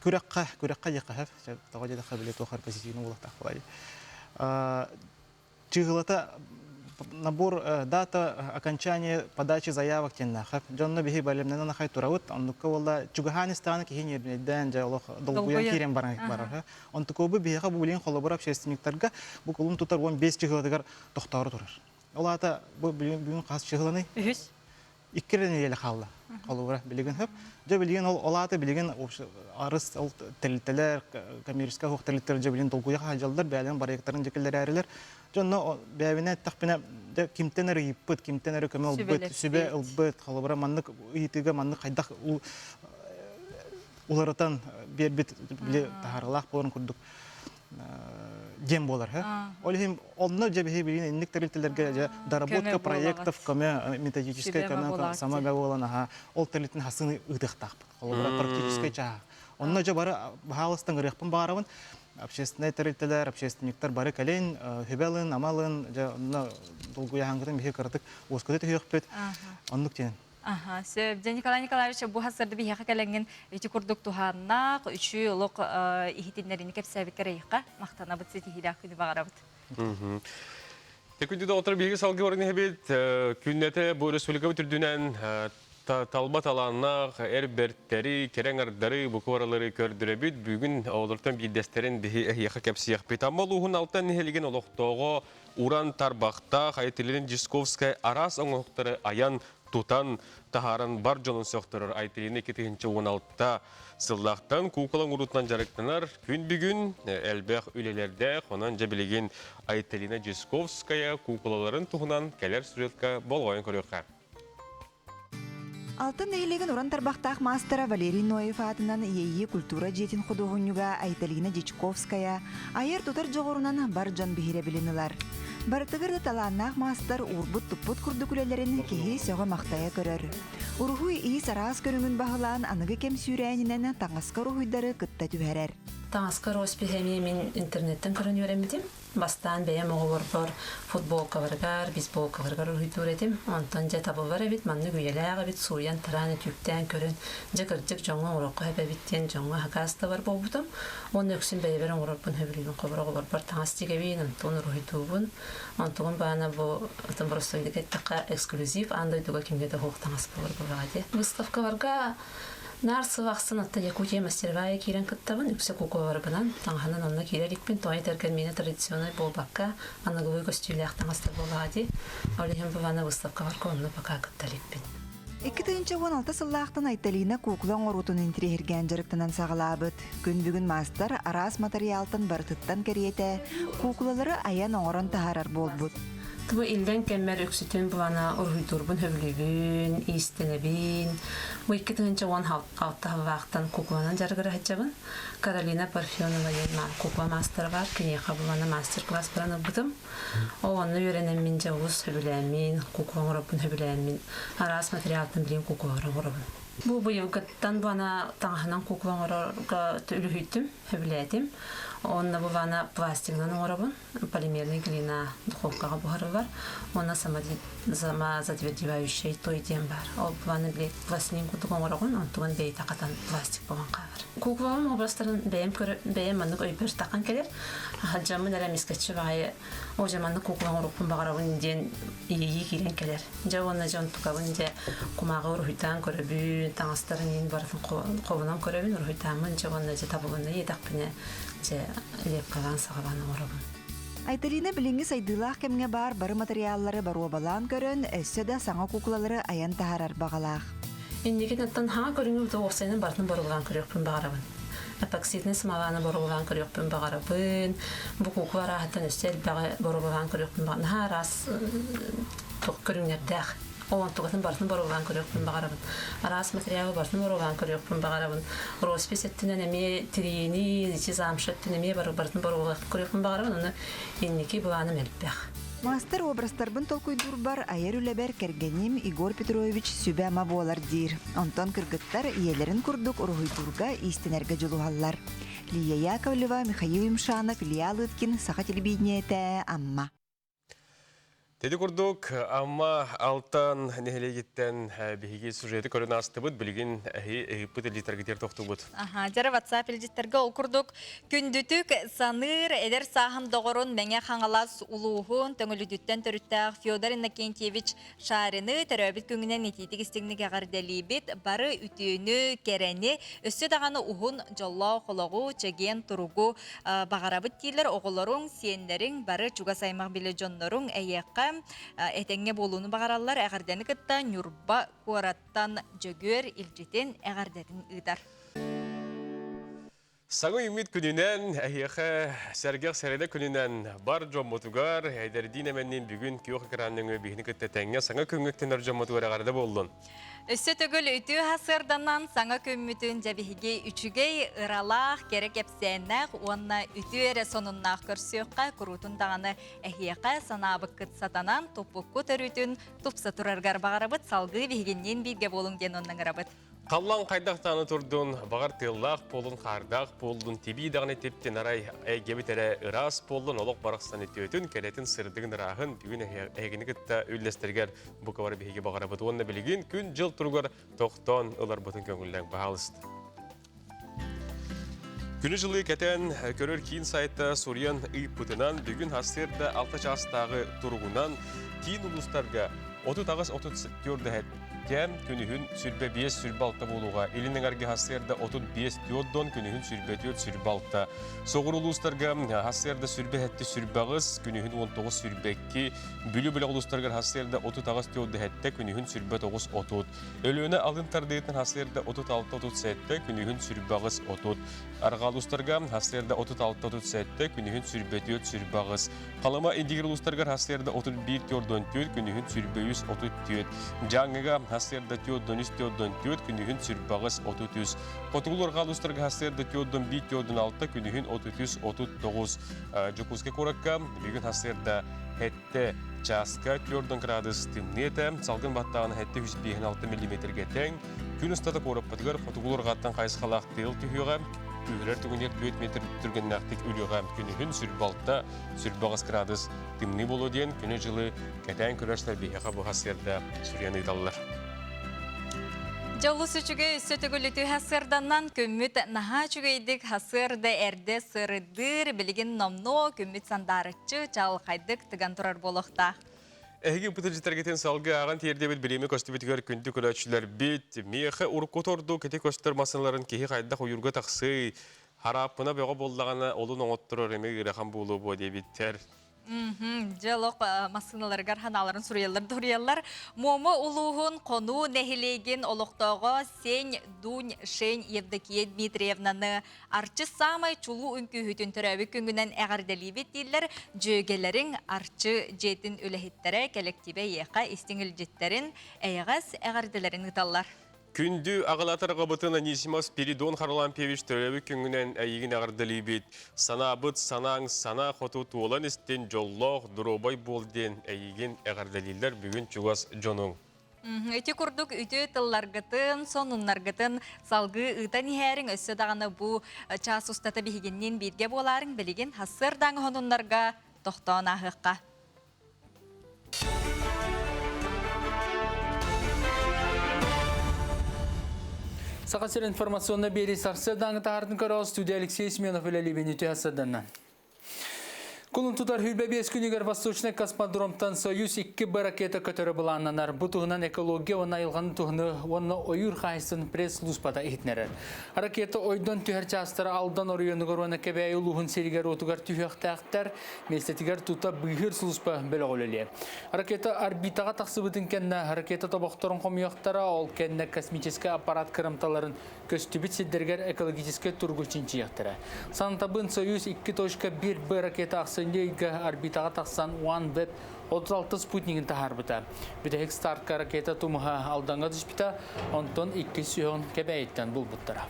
күрэххэ күрэххэ диэххэ сөп тоҕо диэтэххэ били туох эрэ позитивный буолуохтаах буолай. Чыыһылата набор дата окончания подачи заявок диэннээх. Дьонно биһи бэлэмнэнэн ахай турабыт. Оннукка буолла чугаһаан истэҕинэ киһи ньиэрбинэйдээн дьэ олох долгуйан киирэн баран барар. Онтукуобу биһиэхэ бу билигин холобура общественниктарга бу кулун тутар 15 чыһылатыгар тохтоору турар. Ол аата бу бүгүн хас чыһыланый? Үһүс. Икки эрэ нэдиэлэ хаалла. Холобура билигин хөп. Дьэ билигин ол ол аата билигин арыс ол тэрилтэлэр, коммерческай суох тэрилтэлэр дьэ билигин долгуйа хаалдьаллар, бэйэлэрин барыйыктарын дьэкиллэрээрилэр. Дьэ онно бэйэбинэ эттэхпинэ, дьэ кимтэн эрэ ыйыппыт, кимтэн эрэ көмө ылбыт, сүбэ ылбыт, холобура маннык ыйытыыга маннык хайдах уларытан биэрбит били таһаарыылаах буоларын курдук диэн буолар. Ол иһин онно дьэ биһи билигин инник тэрилтэлэргэ дьэ доработка проектов көмө методическай көмө сама буолан аха ол тэрилтин хасын ыытыахтаахпыт. Холобура практическай чааһа. Онно дьэ бары баһаалыстан ырыахпын баарабын. Общественнай тэрилтэлэр, общественниктар бары кэлин, хүбэлин, амалын, дьэ онно долгуйаһаҥгытын биһи кыратык уоскута түһүөхпүт. Оннук диэн. Аха, сөп. Дьэ, Николай Николаевич, бу хасырды биһиэхэ кэлэҥҥин ити курдук туһааннаах, үчү олох иһитиннэриини кэпсээбиккэр эйиэхэ махтанабыт, ситиһиилээх күнү баҕарабыт. Күндү доҕоттор, биһиги салгыы баран иһэбит. Күннэтэ бу республикабыт үрдүнэн талба талааннаах эр бэртэри, кэрэ аҥардары, букваралары көрдөрөбүт. Бүгүн олортон биирдэстэрин биһи эһиэхэ кэпсиэхпит. Амма улууһун Алтан нэһилигин олохтооҕо уран тарбахтаах Айтилин Дьисковскай араас оҥоһуктары айан, тутан, таһааран бар дьонун сөхтөрөр Айтилина 2016 сыллаахтан куукула оҥоруутунан дьарыктанар. Күн бүгүн элбэх үлэлэрдээх, онон дьэ билигин Айталина Дьисковская куукулаларын туһунан кэлэр сюжетка болҕойон көрүөххэ. Алтан нэһилиэгин уран тарбахтаах маастара Валерий Ноев аатынан Иэйии культура дьиэтин худуоһунньуга Айталина Дьячковская айар-тутар дьоҕурунан бар дьон биһирэбилин ылар. Барытыгар да талааннаах маастар уурбут-туппут курдук үлэлэрин киһи сөҕө-махтайа көрөр. Уруһуй иис араас көрүҥүн баһылаан аныгы кэм сүүрээнинэн таҥаска уруһуйдары кытта түһэрэр. Таҥаска роспись эмиэ мин интернеттэн көрөн үөрэммитим. Бастаан бэйэм оҕолорбор футболкаларыгар, бейсболкаларыгар уруһуйдуур этим. Онтон дьэ табыллар эбит, маннык үйэлээх эбит, сууйан-тараан, өтүүктээн көрөн, дьэ кырдьык дьоҥҥо оҥоруохха сөп эбит диэн дьоҥҥо сакаас да бар буолбутум. Уонна үксүн бэйэбэр оҥорорбун сөбүлүүбүн. Холобур, оҕолорбор таҥас тигэбин, онтон уруһуйдуубун. Онтугум баана бу атын боростуойдук эттэххэ эксклюзив аан дойдуга кимҥэ да суох таҥас буолар буоллаҕа дии. Выставкаларга Наар сыл ахсын атта Якутия мастеровая киирэн кыттабын, үксэ куукулаларбынан, таҥаһынан онно киирэ иликпин, тоҕо этэргэр миэнэ традиционнай буолбакка, аныгылыы көстүүлээх таҥастар буоллаҕа дии. Ол иһин бу вана выставкаларга онно пока кытта иликпин. 2016 сыллаахтан Айталина куукула оҥоруутун интириэһиргээн дьарыктанан саҕалаабыт. Күн бүгүн маастар араас матырыйаалтан барытыттан кэриэтэ куукулалары айан оҥорон таһаарар буолбут. Бу иллэҥ кэммэр үксүтүн былана уруһуйдуурбун сөбүлүүбүн, иистэнэбин. Бу 2016 сыллаахтан куукуланан дьарыгыра сылдьабын. Каролина Парфенова диэн куукула маастара баар. Киниэхэ булана мастер-класс баран ылбытым. Ол онно үөрэнэммин дьэ олус сөбүлээммин, куукула оҥоробун сөбүлээммин, араас материалтан билигин куукулалары оҥоробун. Бу быйылгыттан бана таҥаһынан кукла оҥорорго үлүһүйдүм, сөбүлээтим. Онно бу вана пластигынан оҥоробун. Полимерный глина духовкаҕа буһарыллар. Уонна самозатвердевающий той диэн баар. Ол вана пластилин курдук оҥороҕун, онтугун бэйэтэ хатан пластик буолан хаалар. Куклаларым образтарын бэйэм көрө бэйэм маннык өйбөр таххан кэлэр. Аһадьаммын эрэ мискэччи баайы О дьэ маннык куукула оҥоруохпун баҕарабын диэн иэйии киирэн кэлэр. Дьэ уонна дьон тукабын дьэ кумааҕы уруһуйдаан көрөбүн, таҥастарын иин барытын хобунан көрөбүн, уруһуйдааммын дьэ уонна дьэ табылынна иэтэхпинэ дьэ лепкалаан саҕалаан оҥоробун. Айталина билиҥҥи сайдыылаах кэмҥэ баар бары матырыйааллары боруобалаан көрөн, өссө да саҥа куукулалары айан таһаарар баҕалаах. Инникитин оттон хаҥа көрүҥү уопсайынан барытын боруобалаан көрүөхпүн баҕарабын. Эпоксиднай смоланы боруобалаан көрүөхпүн баҕарабын. Бу куукула арааһыттан өссө элбэҕи боруобалаан көрүөхпүн баҕарабын. Наһаа араас туох көрүҥнэрдээх. Ол онтукатын барытын боруобалаан көрүөхпүн бағарабын. Араас материалы барытын боруобалаан көрүөхпүн баҕарабын. Роспись өттүнэн эмиэ тириини, ичи замша өттүн эмиэ барытын боруобалаан көрүөхпүн баҕарабын. Ону инники былааным элбэх. Маастар образтарбын толкуйдуурбар айар үлэбэр кэргэним Егор Петрович сүбэ-ама буолар диир. Онтон кыргыттар ийэлэрин курдук уруһуйдуурга, иистэнэргэ дьулуһаллар. Лия Яковлева, Михаил Юмшанов, Илья Лыткин, Саха телевидениетэ, Амма. Теди курдук, Амма Алтан нэһилиэгиттэн биһиги сюжеты көрөн аастыбыт, билигин эһи ыһыппыт илдьиттэргитигэр тохтубут. Аха, дьара WhatsApp илдьиттэргэ ол курдук күндүтүк саныыр эдэр сааһым доҕорун Мэҥэ Хаҥалас улууһун Төҥүлүтүттэн төрүттээх Федор Иннокентьевич Шарины төрөөбүт күҥүнэн итиитик истиҥник эҕэрдэлиибит. Бары үтүөнү, кэрэни, өссө даҕаны уһун дьоллоох олоҕу, чэгиэн туругу баҕарабыт дииллэр оҕолоруҥ, сиэннэриҥ, бары чугас аймах билэ дьонноруҥ эйиэхэ этэҥҥэ буолууну баҕараллар. Эҕэрдэни кытта Ньурба куораттан Дьөгүөр илдьитин эҕэрдэтин ыытар. Саҥа үүммүт күнүнэн, эһиэхэ сэргэх сэрэдэ күнүнэн бар дьоммутугар, эдэрдиин эмэнниин бүгүн күөх экран нөҥүө биһини кытта тэҥҥэ саҥа күҥҥүттэнэр дьоммутугар эҕэрдэ буоллун. Өссө төгүл үтүө сарсыарданан саҥа күммүтүн дьэ биһиги үчүгэй, ыралаах, кэрэ кэпсээннээх уонна үтүө эрэ сонуннаах көрсүөххэ, куруутун даҕаны эһиэхэ санаабыккыт сатанан, туппуккут өрүүтүн тупса тураргар баҕарабыт, салгыы биһигинниин бииргэ буолуҥ диэн онно ыҥырабыт. Халлаан хайдах даҕаны турдун, баҕар тыаллаах буоллун, хаардаах буоллун, тибии даҕаны типтин арай эйгэбит эрэ ыраас буоллун, олох барахсан үтүөтүн, кэрэтин, сырдыгын, ырааһын бүгүн эһигини кытта үллэстэргэр Бука бары биһиги баҕарабыт уонна билигин күн-дьыл туругар тохтоон ыларбытын көҥүллэҥ баһаалыста. Күнү-дьылы кэтэн көрөр киин сайта суруйан ыйыппытынан бүгүн сарсыарда 6 чаастааҕы туругунан киин улуустарга 38-34 кэм күнүһүн 25-26 буолууга илин эҥэргэ сарсыарда 35-4 күнүһүн 24-26 соҕуруу улуустарга сарсыарда 27-28 күнүһүн 19-22 Бүлүү бөлөх улуустарыгар сарсыарда 38 37, күнүһүн 29 30. Өлүөнэ алын тардыытын сарсыарда 36 37, күнүһүн 28 30. Арҕаа улуустарга сарсыарда 36 37, күнүһүн 24 28. Халыма Индигир улуустарыгар сарсыарда 31 44, күнүһүн 23 34. Дьааҥыга сарсыарда 43 44, күнүһүн 28 33. Хотугу арҕаа улуустарга сарсыарда 41 46, күнүһүн 33 39. Дьокуускай куоракка бүгүн сарсыарда Хэттэ чааска 4 градус тымныы этэ, салгын баттааҕына хэттэ 156 миллиметргэ тэҥ. Күн устата куораппытыгар хотугулуурҕаттан хайысхалаах тыал түһүөҕэ, күүһүрэр түгэнигэр 4 метр түргэннээхтик үрүөҕэ. Күнүһүн сүрбалта, сүрбаҕыс градус тымныы буолуо диэн күнү-дьылы кэтээн көрөөччүлэр биһиэхэ бу сарсыарда суруйан ыыталлар. Дьэ олус үчүгэй өссө төгүл үтүө сарсыарданан күммүт наһаа үчүгэйдик сарсыарда эрдэ сырдыыр, билигин номнуо күммүт сандаарыччы чаҕылхайдык тыган турар буолуохтаах. Эһиги ыпытылдьыттаргытын салгыы ааҕан тиэрдэбит бириэмэ көстүбүтүгэр күндү көрөөччүлэрбит, миэхэ урукку ордук ити көстөр массыыналарын киһи хайдах уйурга тахсыый, харааппына бөҕө буоллаҕына олун оҥотторор эмиэ ыарахан буолуо буо диэбиттэр. Дьэ олох массыыналарыгар ханааларын суруйаллар да суруйаллар. Муома улууһун Хонуу нэһилиэгин олохтооҕо Сень Дунь Шень Евдокия Дмитриевнаны Арчы саамай чулуу үҥкүүһүтүн төрөөбүт күҥҥүнэн эҕэрдэлиибит дииллэр дьүөгэлэриҥ Арчы дьиэтин үлэһиттэрэ кэлэктиибэ эйиэхэ истиҥ илдьиттэрин, эйэҕэс эҕэрдэлэрин ыыталлар. Күндү аҕалаатар аҕабытын Анисимов Спиридон Харлампьевич төрөөбүт күҥҥүнэн эйигин эҕэрдэлиибит. Санаабыт санааҥ санаа хоту туолан истин, дьоллоох, доруобай буол диэн эйигин эҕэрдэлииллэр бүгүн чугас дьонуҥ. Ити курдук үтүө тылларгытын, сонуннаргытын салгыы ыытан иһээриҥ, өссө даҕаны бу чаас устата биһигинниин бииргэ буолаарыҥ, билигин сарсыардааҥы сонуннарга тохтоон ааһыахха. Саха сир информационно биэрии сарсыардааҥы таһаартын көрөҕө студия Алексей Семенов үлэлиибин үтүө сарсыарданнан. Кулун тутар 25 күнүгэр Восточный космодромтан Союз 2Б ракета көтөрө былааннанар. Бу туһунан экология уонна айылҕаны туһуну уонна ойуур хаһайсын пресс-службата иһитинэрэр. Ракета ойдон түһэр чаастара Алдан оройуонугар уонна Кэбээйи улууһун сиригэр-уотугар түһүөхтээхтэр. Миэстэтигэр тута быыһыыр сулууспа бөлөҕө үлэлиэ. Ракета орбитаҕа тахсыбытын кэннэ ракета тобохторун хомуйуохтара, ол кэннэ космическай аппарат кырамталарын көстүбүт сирдэригэр экологическай туругу чинчийиэхтэрэ. Сантабын Союз 2.1 Б ракета ахсынньы ыйга орбитаҕа тахсан OneWeb 36 спутнигын таһаарбыта. Бүтэһик стартка ракета тумуһа Алдаҥҥа түспүтэ, онтон иккис сүһүҕүн Кэбээйиттэн булбуттара.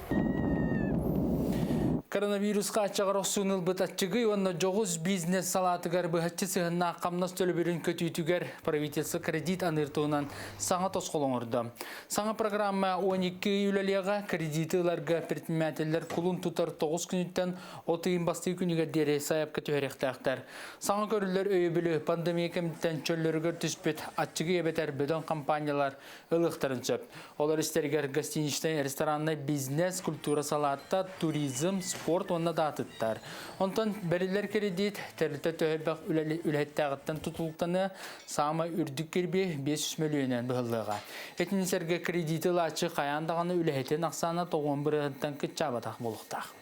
Коронавирус хааччаҕар охсууну ылбыт аччыгый уонна дьоҕус бизнес салаатыгар быһаччы сыһыаннаах хамнас төлөбүрүн көтүүтүгэр правительство кредит аныыр туһунан саҥа тосхол оҥордо. Саҥа программа 12 ый үлэлиэҕэ, кредити ыларга предпринимателлэр кулун тутар 9 күнүттэн от ыйын бастыы күнүгэр диэри сайапка түһэриэхтээхтэр. Саҥа көрүллэр өйөбүлү пандемия кэмиттэн чөллөрүгэр түспүт аччыгый эбэтэр бөдөҥ компаниялар ылыахтарын сөп. Олор истэригэр гостиничнай, рестораннай бизнес, культура салаата, туризм, спорт уонна да атыттар. Онтон бэриллэр кредит тэрилтэ төһө элбэх үлэһиттээҕиттэн тутулуктаныа, Саамай үрдүк кирбиэ 500 мөлүйүөнүнэн быһыллыаҕа. Итини сэргэ кредити ылааччы хайаан даҕаны үлэһитин ахсаана тоҕуон бырыһыттан кыччаабатах буолуохтаах.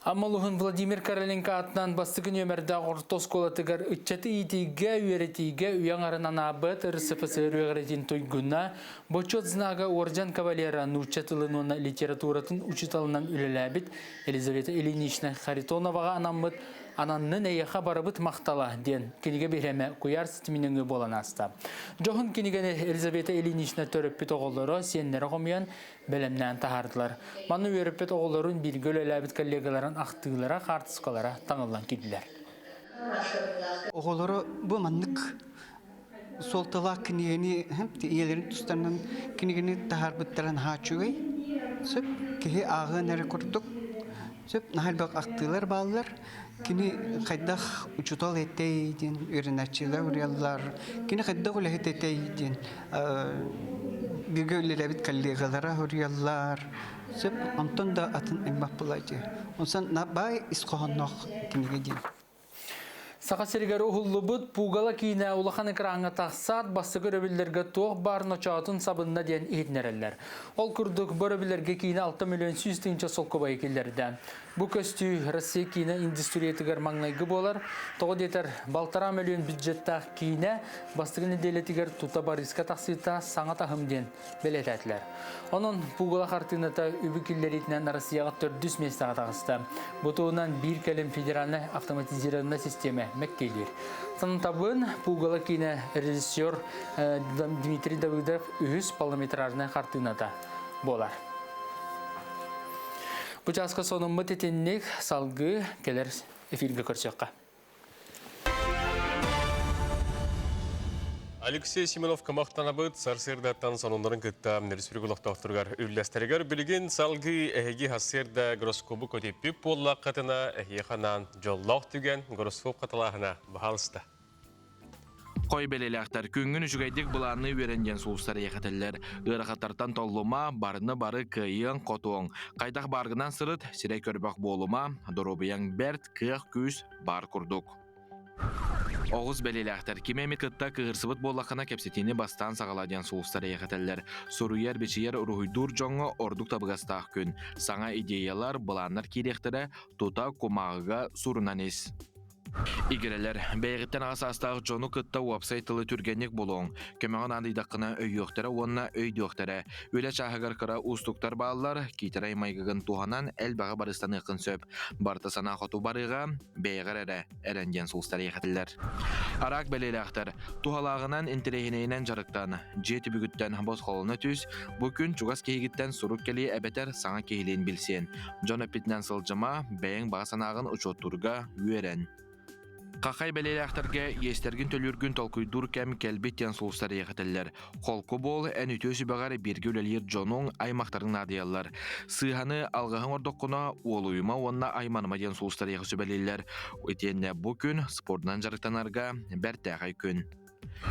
Амма улууһун Владимир Короленко аатынан бастакы нүөмэрдээх орто оскуолатыгар ыччаты иитиигэ, үөрэтиигэ үйэ аҥарын анаабыт РСФСР үөрэҕиритин туйгуна, Бочуот знага уордьан кавалера нуучча тылын уонна литературатын учууталынан үлэлээбит Елизавета Ильинична Харитоноваҕа анаммыт Ананнын эйиэхэ барыбыт махтала диэн кинигэ биһирэмэ куйаар ситимин өҥүө буолан ааста. Дьоһун кинигэни Елизавета Ильинична төрөппүт оҕолоро, сиэннэрэ хомуйан, бэлэмнээн таһаардылар. Манна үөрэппит оҕолорун бииргэ үлэлээбит коллегаларын ахтыылара, хаартыскалара таҥыллан киирдилэр. Оҕолоро бу маннык суолталаах кинигэни ийэлэрин тустарынан кинигэни таһаарбыттара наһаа үчүгэй. Сөп киһи ааҕыан эрэ курдук. Сөп наһаа элбэх ахтыылар бааллар. Кини хайдах учуутал этэй диэн үөрэнээччилэр уруйаллар. Кини хайдах үлэһит этэй диэн бииргэ үлэлээбит коллегалара уруйаллар. Сөп онтон да атын элбэх буолааччы. Онсон баай ис хоһоонноох кинигэ диэн. Саха сиригэр уһуллубут Пугало киинэ улахан экраҥҥа тахсаат, бастакы өрөбүллэргэ туох баар ночоотун сабынна диэн иһитиннэрэллэр. Ол курдук, бу өрөбүллэргэ киинэ 6 миллион 100 тыһыынча солкуобайы киллэрдэ. Бу көстүү Россия киинэ индустриятыгар маҥнайгы буолар. Тоҕо диэтэр, балтараа миллион бюджеттаах киинэ бастакы нэдиэлэтигэр тута барыыска тахсыыта саҥа таһым диэн бэлиэтээтилэр. Онон Пугало хартыыната үбү киллэриитинэн Россияҕа төрдүс миэстэҕэ таҕыста. Бу туһунан биир кэлим федеральнай автоматизированнай систиэмэ мэктиэлиир. Санатабын, Пугало киинэ режиссер Дмитрий Давыдов үһүс полнометражнай хартыыната буолар. Бу чааска сонуммут итинник салгыы кэлэр эфиргэ көрсүөххэ. Алексей Семенов кымахтанабыт сарсыардаттан сонуннарын кытта республика олохтоохторугар үллэстэригэр билигин салгыы эһиги сарсыарда гороскобу көтүппүт буоллаххытына эһиэхэ анаан дьоллоох түгэн гороскоп хатылааһына баһаалыста. Хой бэлэлээхтэр күҥҥүн үчүгэйдик былаанныы үөрэн диэн сулустар эйэхэтэллэр. Ыарахаттартан толлума, барыны бары кыайыаҥ, хотуоҥ. Хайдах бааргынан сырыт, сирэй көрбөх буолума, доруобуйаҥ бэрт, кыах-күүс баар курдук. Оҕус бэлиэлээхтэр кими эмит кытта кыыһырсыбыт буоллаххына кэпсэтиини бастаан саҕалаа диэн сулустар эйэхэтэллэр. Суруйар, бичийэр, уруһуйдуур дьоҥҥо ордук табыгастаах күн. Саҥа идеялар, былааннар киириэхтэрэ, тута кумааҕыга сурунан ис. Игирэлэр, бэйэҕиттэн аҕа саастаах дьону кытта уопсай тылы түргэнник булуоҥ, көмөҕө наадыйдаххына өйүөхтэрэ уонна өйдүөхтэрэ. Үлэ чааһыгар кыра уустуктар бааллар, киитэрэй майгыгын туһанан элбэҕи барыстаныаххын сөп. Барыта санаа хоту барыаҕа, бэйэҕэр эрэ эрэн диэн сулустар эйэхэтиллэр. Араак бэлиэлээхтэр, туһалааҕынан, интэриэһинэйинэн дьарыктан, дьиэ түбүгүттэн босхолоно түс, бу күн чугас киһигиттэн сурук кэлиэ эбэтэр саҥа киһилиин билсиэн. Дьон эппитинэн сылдьыма, бэйэҥ баҕа санааҕын учуоттуурга үөрэн. Хахай бэлиэлээхтэргэ иэстэргин төлүүргүн толкуйдуур кэм кэлбит диэн сулустар эйэхэтэллэр. Холку буол, эн үтүө сүбэҕэр бииргэ үлэлиир дьонуҥ, аймахтарыҥ наадыйаллар. Сыыһаны алҕаһыҥ ордоххуна, уолуйума уонна айманыма диэн сулустар эйиэхэ сүбэлииллэр. Итиэннэ бу күн спордунан дьарыктанарга бэртээхэй күн.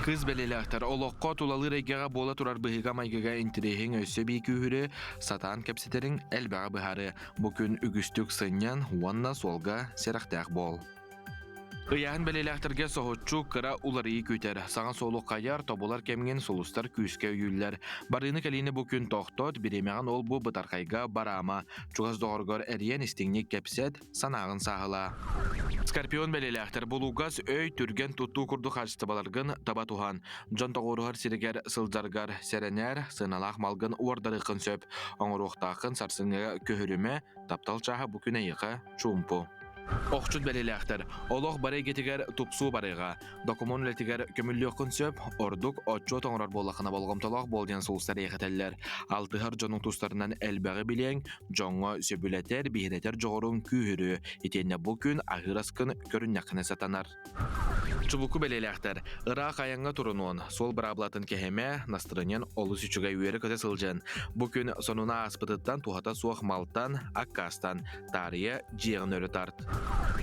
Кыыс бэлиэлээхтэр олоххо тулалыыр эйгэҕэ буола турар быһыыга-майгыга интэриэһиҥ өссө бии күүһүрүө, сатаан кэпсэтэриҥ элбэҕи быһаарыа. Бу күн үгүстүк сынньан уонна суолга сэрэхтээх буол. Ыйааһын бэлиэлээхтэргэ соһуччу кыра уларыйыы күүтэр. Саҥа суолу хайар, тобулар кэмҥин сулустар күүскэ өйүүллэр. Барыыны-кэлиини бу күн тохтот, бириэмэҕин ол-бу бытархайга бараама. Чугас доҕоргор эрийэн истиҥник кэпсэт, санааҕын сааһылаа. Скорпион бэлиэлээхтэр булугас өй, түргэн туттуу курдук хаачыстыбаларгын таба туһан. Дьон тоҕуоруһар сиригэр сылдьаргар сэрэнээр, сыаналаах малгын уордарыаххын сөп. Оҥоруохтааххын сарсыҥҥыга көһөрүмэ, таптал чааһа бу күн эйиэхэ чуумпу. Охчут бэлиэлээхтэр олох бары эйгэтигэр тупсуу барыаҕа. Докумуон үлэтигэр көмүллүөххүн сөп, ордук отчуот оҥорор буоллаххына болҕомтолоох буол диэн сулустар эйэхэтэллэр. Алтыһар дьонуҥ тустарынан элбэҕи билиэҥ, дьоҥҥо сөбүлэтэр, биһирэтэр дьоҕуруҥ күүһүрүө. Итиэннэ бу күн аһыыр аскын көрүннэххинэ сатанар. Чубуку бэлиэлээхтэр ыраах айаҥҥа турунуон, суол быраабылатын кэһимэ, настырынньан олус үчүгэй үөрэ-көтө сылдьан, бу күн сонуна ааспытыттан туһата суох малтан, аккаастан, таарыйа дьиэҕин өрө тарт.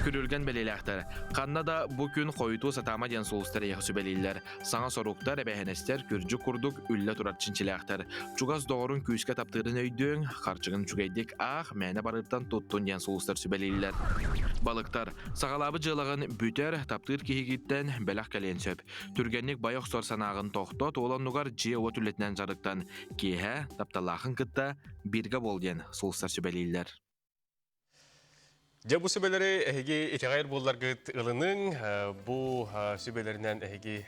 Күрүлгэн бэлиэлээхтэр ханна да бу күн хойутуу сатаама диэн сулустар эйиэхэ сүбэлииллэр. Саҥа соруктар, эбээһинэстэр күрдьүк курдук үллэ турар чинчилээхтэр. Чугас доҕорун күүскэ таптыырын өйдүөҥ, харчыгын үчүгэйдик аах, мээнэ барыыртан туттун диэн сулустар сүбэлииллэр. Балыктар, саҕалаабыт дьыалаҕын бүтэр, таптыыр киһигиттэн бэлэх кэлиэн сөп. Түргэнник бай охсор санааҕын тохтот, ол оннугар дьиэ-уот үлэтинэн дьарыктан. Киэһэ тапталлаахын кытта бииргэ буол диэн сулустар сүбэлииллэр. Дьэ бу сүбэлэри эһиги итэҕэйэр буолларгыт ылыныҥ, бу сүбэлэринэн эһиги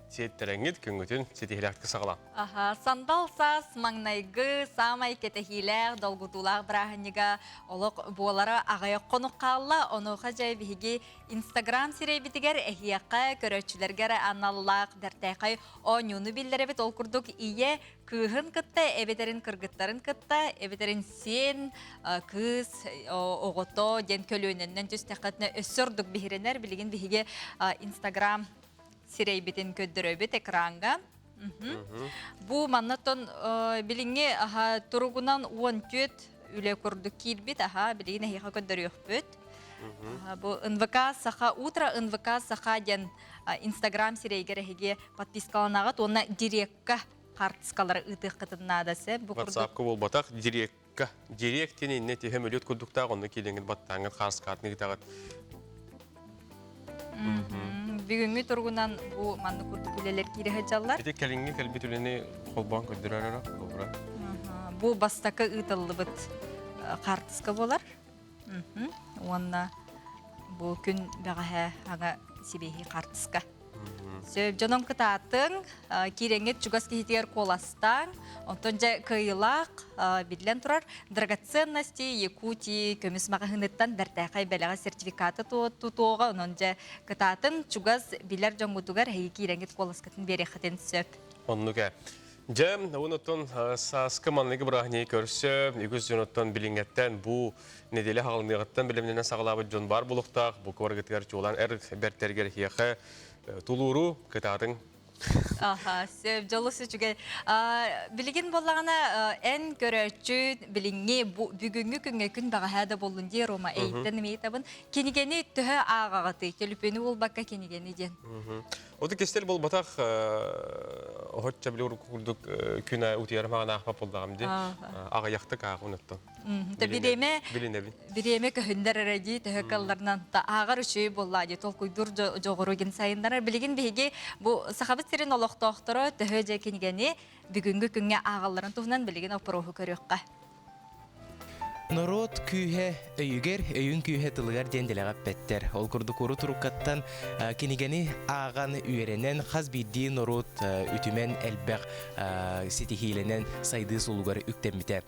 сиэттэрэҥҥит күҥҥүтүн ситиһилээхтик саҕалаан. Аха, сандал саас маҥнайгы саамай кэтэһиилээх, долгутуулаах бырааһынньыга олох буолара аҕыйах хонук хаалла. Онуоха дьэ биһиги Инстаграм сирэйбитигэр эһиэхэ көрөөччүлэргэ эрэ аналлаах бэртээхэй оонньууну биллэрэбит. Ол курдук ийэ кыыһын кытта, эбэтэрин кыргыттарын кытта, эбэтэрин сиэн, кыыс, оҕото диэн көлүөнэннэн түстэххитинэ өссө ордук биһирэнэр. Билигин биһиги Инстаграм сирэйбитин көрдөрөбүт экранга. Бу маннаттан билиҥҥи туругунан 14 үлэ курдук киирбит, аха билигин эһиэхэ көрдөрүөхпүт. Бу НВК Саха, утро НВК Саха диэн Инстаграм сирэйгэр эһиги подпискаланаҕыт уонна дирекка хаартыскалары ыытыаххытын наада сөп. Бу курдук WhatsApp-ка буолбатах, дирекка. Директ диэн иннэ тиһэ мөлүөт курдуктаах, онно киилэҥҥит баттааҥҥыт хааскаатын ыытаҕыт. Бүгүҥҥү туругунан бу маннык курдук үлэлэр киирэ сылдьаллар. Ити кэлиҥҥи кэлбит үлэни холбоон көрдөрөр эрэ, добра. Бу бастакы ыытыллыбыт хаартыска буолар. Уонна бу күн бэҕэһээ ага сибиэһий хаартыска. Сөп дьонон кытаатыҥ, киирэҥҥит чугас киһитигэр куоластааҥ, онтон дьэ кыайыылаах биллэн турар драгоценности Якутии көмүс маҕаһыыныттан бэртээхэй бэлэҕи сертификаты тутуоҕа, онон дьэ кытаатыҥ, чугас билэр дьоҥҥутугар эһиги киирэҥҥит куоласкытын биэриэххитин сөп. Оннук ээ. Дьэ, онуттан сааскы манныгы бырааһынньыгы көрсө, үгүс дьонуттан билиҥҥэттэн бу нэдиэлэ хаҕылыныаҕыттан бэлэмнэнэн саҕалаабыт дьон баар буолуохтаах. Бу кыбаргытыгар чуолаан эр бэртэргэр эһиэхэ тулууру, кытаатыҥ. Аха, сөп, дьолус үчүгэй. Билигин буоллаҕына, эн көрөөччү билиҥҥи бүгүҥҥү күҥҥэ күн бэҕэһээ да буоллун дии Рома, эйиттэн эмиэ Кинигэни төһө ааҕаҕытый? Төлөпүөнү буолбакка кинигэни диэн. Оту кистэл буолбатах, оһочча били урукку курдук күн аайы утуйарым аҕын аахпат буоллаҕым дии. Аҕыйахтык ааҕын оттон. Бириэмэ Билинэбин. Бириэмэ көһүннэр эрэ дии төһө кылларынан та ааҕар үчүгэй буоллаа дии толкуйдуур дьоҕуру гин сайыннарар. Билигин биһиги бу Сахабыт сирин олохтоохторо төһө дьэ кинигэни бүгүҥҥү күҥҥэ ааҕалларын туһунан билигин оппуруоһу көрүөххэ. Норуот күүһэ өйүгэр, өйүн күүһэ тылыгар диэн дэлэҕэ эппэттэр. Ол курдук урут уруккаттан кинигэни ааҕан, үөрэнэн хас биирдии норуот үтүмэн элбэх ситиһиилэнэн сайдыы суолугар үктэммитэ.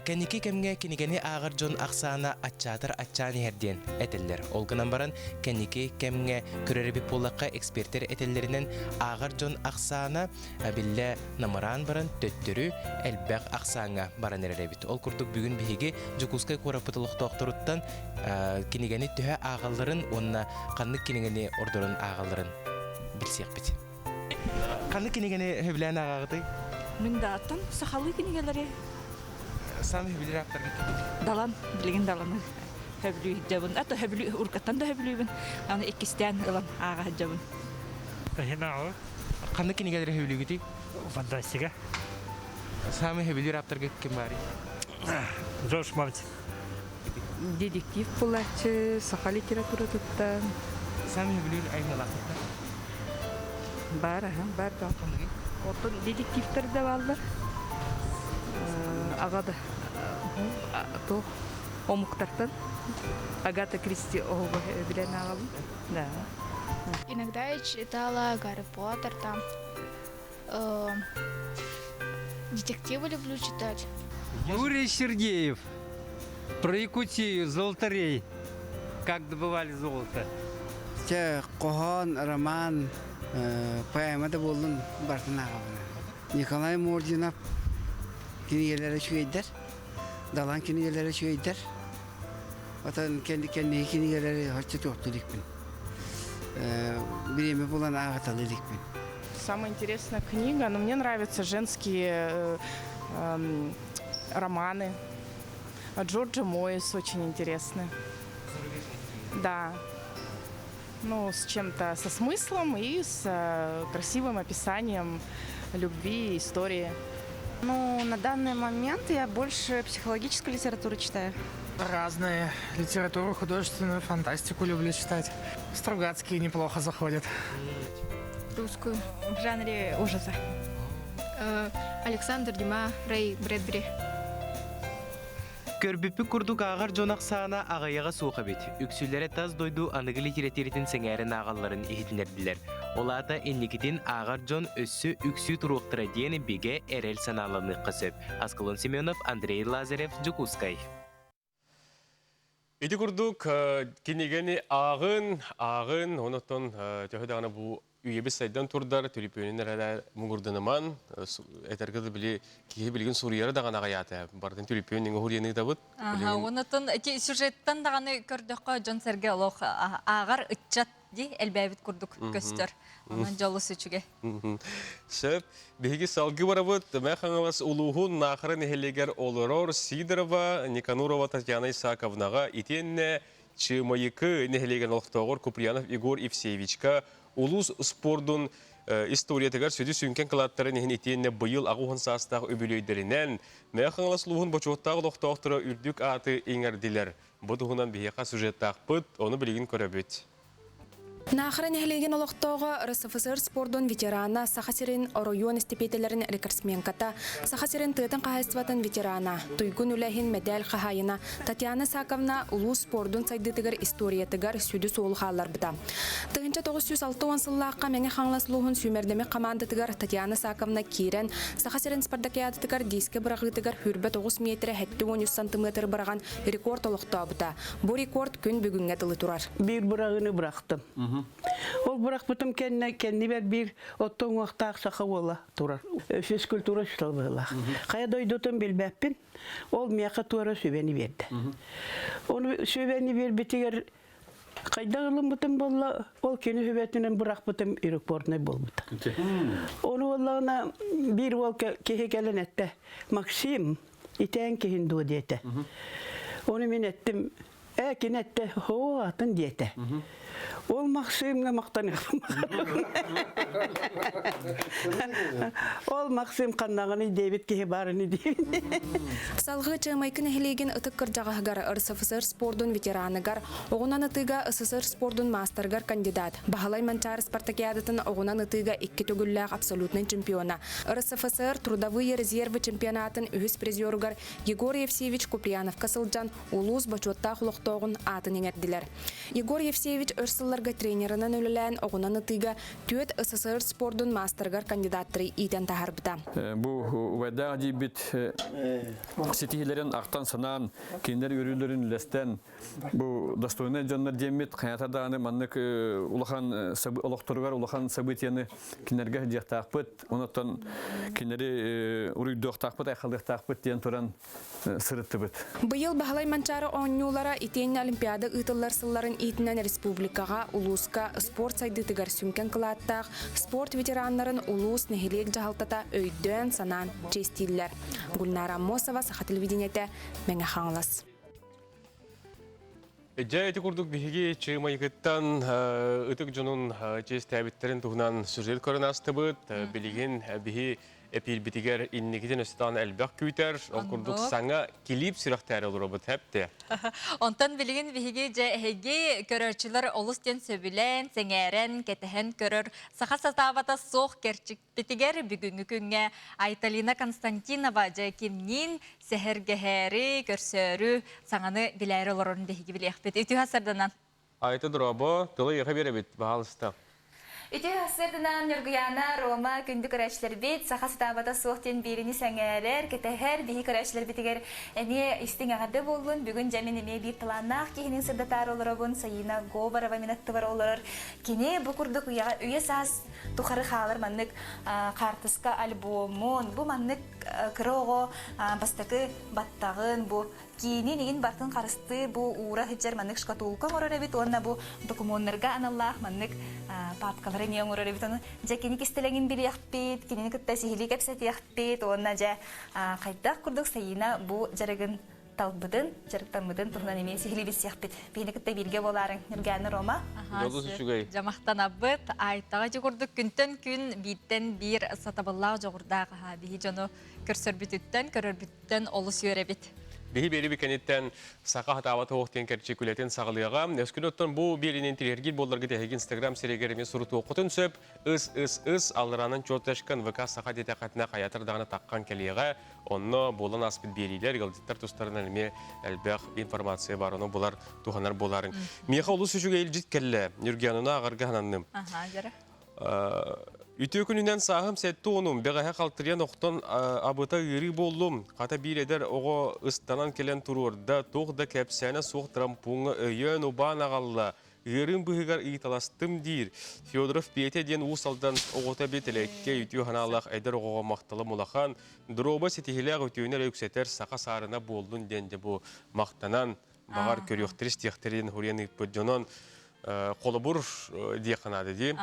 Кэнники кэмҥэ кинигэни ааҕар дьон ахсаана аччаатар аччаан иһэр диэн этэллэр. Ол гынан баран, кэнники кэмҥэ көрөр эбит буоллахха, экспертэр этэллэринэн ааҕар дьон ахсаана биллэ намыраан баран төттөрү элбэх ахсааҥҥа баран эрэр эбит. Ол курдук бүгүн биһиги биһиги Дьокуускай куораппыт олохтоохторуттан кинигэни төһө ааҕалларын уонна ханнык кинигэни ордорон ааҕалларын билсиэхпит. Ханнык кинигэни сөбүлээн ааҕаҕытый? Мин дааттан сахалыы кинигэлэри Саамай сөбүлүүр ааптаргыт Далан, билигин Даланы сөбүлүү сылдьабын. А то сөбүлүү уркаттан да сөбүлүүбүн. Аны иккистээн ылан ааҕа сылдьабын. Эһинааҕы. Ханнык кинигэлэри сөбүлүүгүтүй? Фантастика. Саамай сөбүлүүр ааптарга ким баарый? Джордж Мартин. Детектив булааччы, саха литературатыттан. Саамай сөбүлүүр айымньылаахтар? Бар, аһа, бар да. Оттон детективтэр да бааллар. Аҕа да туох омуктартан Агата Кристи оһуга билэн ааҕабын. Да. Иногда я читала Гарри Поттер там. Детективы люблю читать. Юрий Сергеев про Якутию, золотарей, как добывали золото. Чэ, хоһоон, роман, поэма да буоллун барытын ааҕабын. Николай Мординов кинигэлэрэ үчүгэйдэр, Далан кинигэлэрэ үчүгэйдэр. Отон кэнники кинигэлэри оччо туохтуу иликпин. Бириэмэ булан ааҕыталыы иликпин. Самая интересная книга, но мне нравятся женские романы. Джорджа Мойс очень интересны. Да. Ну, с чем-то, со смыслом и с красивым описанием любви, истории. Ну, на данный момент я больше психологическую литературу читаю. Разные. Литературу, художественную, фантастику люблю читать. Стругацкие неплохо заходят. Русскую. В жанре ужаса. Александр Дюма, Рэй Брэдбери. Көрбүппүт курдук ааҕар дьон ахсаана аҕыйаҕа суох эбит. Үксүлэрэ тас дойду аныгы литэрэтиирэтин сэҥээрэн ааҕалларын иһитиннэрдилэр. Ол аата инникитин ааҕар дьон өссө үксүү туруохтара диэн бигэ эрэл санааланыахха сөп. Аскалон Семенов, Андрей Лазарев, Дьокуускай. Ити курдук кинигэни ааҕын, ааҕын, онотон төһө даҕаны бу үйэбит сайдан турдар, түлүпүөнүн эрэ муҥурданыман, этэргэ да били киһи билигин суруйара даҕаны аҕыйаата. Барытын түлүпүөн уһуруйан ыытабыт. Онотон ити сюжеттан даҕаны көрдөххө дьон-сэргэ олох ааҕар ыччат ди элбээбит курдук көстөр. Онон дьолус үчүгэй. Сөп. Биһиги салгыы барабыт. Мэ Хаҥалас улууһун Наахара нэһилиэгэр олорор Сидорова Никанорова Татьяна Исаковнаҕа итиэннэ Чымайыкы нэһилиэгин олохтооҕор Куприянов Егор Евсеевичка улуус спордун историятыгар сүдү сүҥкэн кылааттарын иһин итиэннэ быйыл аҕыс саастаах үбүлүөйдэринэн Мэҥэ Хаҥалас улууһун бочуоттаах олохтоохторо үрдүк ааты иҥэрдилэр. Бу туһунан биһиэхэ сюжеттаахпыт, ону билигин көрөбүт. Наахара нэһилиэгин олохтооҕо РСФСР спордун ветерана, Саха сирин оройуон эстипиэтэлэрин рекордсменката, Саха сирин тыатын хаһаайыстыбатын ветерана, туйгун үлэһин мэдээл хаһаайына Татьяна Саковна улуус спордун сайдыытыгар историятыгар сүдү суолу хаалларбыта. 1960 сыллаахха Мэҥэ Хаҥалас улууһун сүүмэрдэмик хамаандатыгар Татьяна Саковна киирэн, Саха сирин спартакиадатыгар диискэ быраҕыытыгар 29 миэтэрэ 73 сантыметр быраҕан рекорд олохтообута. Бу рекорд күн бүгүҥҥэ дылы турар. Биир быраҕыыны бырахтым. Ол бырахпытым кэннэ кэннибэр биир отто уҥуохтаах саха уола турар. Физкультура учуутала быһыылаах. Хайа дойдутун билбэппин. Ол миэхэ туора сүбэни биэрдэ. Ону сүбэни биэрбитигэр хайдах ылыммытым буолла, ол кини сүбэтинэн бырахпытым рекорднай буолбута. Ону буоллаҕына биир уол киһи кэлэн эттэ, Максим, итээн киһин дуо диэтэ. Ону мин эттим, ээ кини эттэ, оо атын диэтэ. Ол Максимҥа махтаныахпын Ол Максим ханнаҕыный диэбит киһи баарыны диэбин. Салгыы Чыамайкы нэһилиэгин ытык кырдьаҕаһыгар РСФСР спордун ветераныгар, оҕунан ытыыга СССР спордун маастарыгар кандидат, Баһылай Манчаары спартакиадатын оҕунан ытыыга икки төгүллээх абсолютнай чемпиона, РСФСР трудовые резервы чемпионатын үһүс призеругар Егор Евсеевич Куприяновка сылдьан улуус бочуоттаах олохтооҕун аатын иҥэрдилэр. Егор Евсеевич өр сылларга тренерынан үлэлээн оҕунан ытыыга түөрт СССР спордун маастарыгар кандидаттары иитэн таһаарбыта. Бу убайдаах дьиибит ситиһилэрин ахтан-санаан, кинилэр үөрүүлэрин үллэстэн, бу достойнай дьоннор диэммит хайата даҕаны маннык улахан олохторугар улахан событияны кинилэргэ сылдьыахтаахпыт, онон кинилэри уруйдуохтаахпыт, айхалыахтаахпыт диэн туран сырыттыбыт. Быйыл Баһылай Манчаары оонньуулара итиэннэ Олимпиада ыытыллар сылларын иитинэн республикаҕа, улууска спорт сайдыытыгар сүҥкэн кылааттаах спорт ветераннарын улуус, нэһилиэк дьаһалтата өйдөөн-санаан чиэстииллэр. Гульнара Аммосова, Саха телевидениетэ, Мэҥэ Хаҥалас. Дьэ, ити курдук биһиги Чыымайгыттан ытык дьонун чиэстээбиттэрин туһунан сюжет көрөн астыбыт. Билигин биһи эпиирбитигэр инникитин өстөөн элбэх күүтэр. Ол курдук саҥа килиип сүрэхтээри олоробут хэпте. Онтон билигин биһиги дьэ эһиги көрөөччүлэр олус диэн сөбүлээн, сэҥээрэн, кэтэһэн көрөр саха сатаабата суох кэрчикпитигэр бүгүҥҥү күҥҥэ Айталина Константинова дьэ кимниин сэһэргэһээри, көрсөөрү, саҥаны билээри олорорун биһиги билиэхпит. Үтүө сарданан. Айта дорообо, тылы эйиэхэ биэрэбит, баһаалыста. Үтүө сарсыарданан Ньургуйаана, Рома, күндү көрөөччүлэрбит, саха сатаабата суох диэн биэриини сэҥээрэр, кэтэһэр, биһи көрөөччүлэрбитигэр эмиэ истиҥ эҕэрдэ буоллун. Бүгүн дьэ мин эмиэ биир талааннаах киһини сырдатаары олоробун, Саина Говорова мин аттыбар олорор. Кини бу курдук үйэҕэ үйэ саас тухары хаалар маннык хаартыска альбомун, бу маннык кыра оҕо бастакы баттаҕын, бу Киинин игин бартын харыстыыр бу уура сылдьар маннык шкатулка оҥорор эбит уонна бу докумуоннарга аналлаах маннык папкалары эмиэ оҥорор эбит. Ону дьэ кини кистэлэҥин билиэхпит, кинини кытта сиһилии кэпсэтиэхпит уонна дьэ хайдах курдук Саина бу дьарыгын талбытын, дьарыктаммытын туһунан эмиэ сиһилии билсиэхпит. Биһини кытта бииргэ буолаарыҥ, Ньургаана Рома. Дьолус үчүгэй. Дьамахтанабыт. Айтаҕа ити курдук күнтэн күн бииртэн биир сатабыллаах дьоҕурдаах биһи дьону көрсөрбүтүттэн, көрөрбүтүттэн Тэн олус үөрэбит. Биһи биэри кэнниттэн саха хатаабат оһох диэн кэрчик үлэтин саҕалыаҕа. Өскүн оттон бу биэринин тириэргиир буолларгыт эһиги Инстаграм сиригэр эмиэ сурутуоххутун сөп. Ыс ыс ыс аллараанан чуоташкан ВК саха диэтэххитинэ хайатар даҕаны таххан кэлиэҕэ. Онно буолан ааспыт биэриилэр, ыалдьыттар тустарынан эмиэ элбэх информация бар, ону булар, туһанар буолаарыҥ. Миэхэ олус үчүгэй илдьит кэллэ. Ньургианына аҕарга сананным. Аха, дьара. Үтүө күнүнэн сааһым сэттэ уонум, бэҕэһээ халтырыйан охтон абыта ыарыы буоллум. Хата биир эдэр оҕо ыстанан кэлэн туруорда, туох да кэпсээнэ суох трампуҥҥа өйөөн-убаан аҕалла. Ыарыым быыһыгар ыйыталастым диир. Федоров Петя диэн Уус Алдан оҕото эбит элэккэй үтүө санаалаах эдэр оҕоҕо махталым улахан. Дроба ситиһилээх үтүөнү эрэ үксэтэр саха саарына буоллун диэн дьэ бу махтанан, баҕар көрүөхтэрин-истиэхтэрин хуруйан ыыппыт дьонон холобур диэххэ наада дии.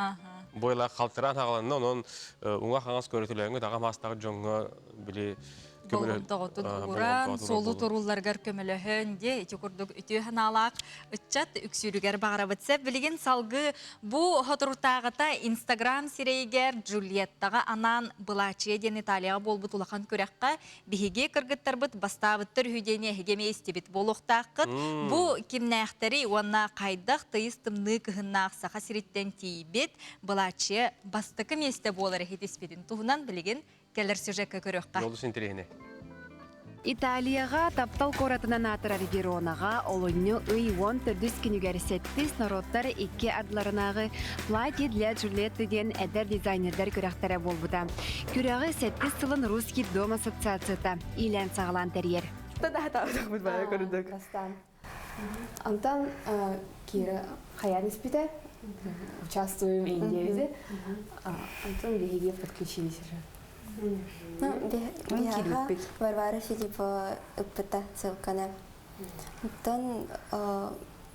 Бу халтыраан хаҕаланна, онон уҥа-хаҥас көрөтүлээҥҥэ таҕа маастаах дьоҥҥо били болҕомтоҕутун ууран, суолу туруулларыгар көмөлөһөн дии ити курдук үтүө санаалаах ыччат үксүүрүгэр баҕарабыт. Сөп билигин салгыы бу соторутааҕыта Инстаграм сирэйигэр Джульеттаҕа анаан Былаачыйа диэн Италияҕа буолбут улахан күрэххэ Биһиги кыргыттарбыт бастаабыттар үһү диэни эһиги эмиэ истибит буолуохтааххыт. Бу кимнээхтэрий уонна хайдах тыйыс тымныы кыһыннаах Саха сириттэн тиийбит былааччыйа бастакы миэстэ буолар иһитиспитин туһунан билигин кэлэр сюжекка көрүөххэ. Олус интэриэһинэй. Италияҕа таптал куоратынан аатырар Веронаҕа олунньу ый уон төрдүс күнүгэр сэттис норуоттар икки ардыларынааҕы «Платье для Джульетты» диэн эдэр дизайнердар күрэхтэрэ буолбута. Күрэҕи сэттис сылын Русский дом ассоциацията иилээн-саҕалаан тэрийэр. Бастаан. Антон Кира хайаан испитэ, участвуем Индия Антон биһиги подключились уже. Ну, биһиэхэ Варвара Филиппова ыппыта ссылканы. Оттон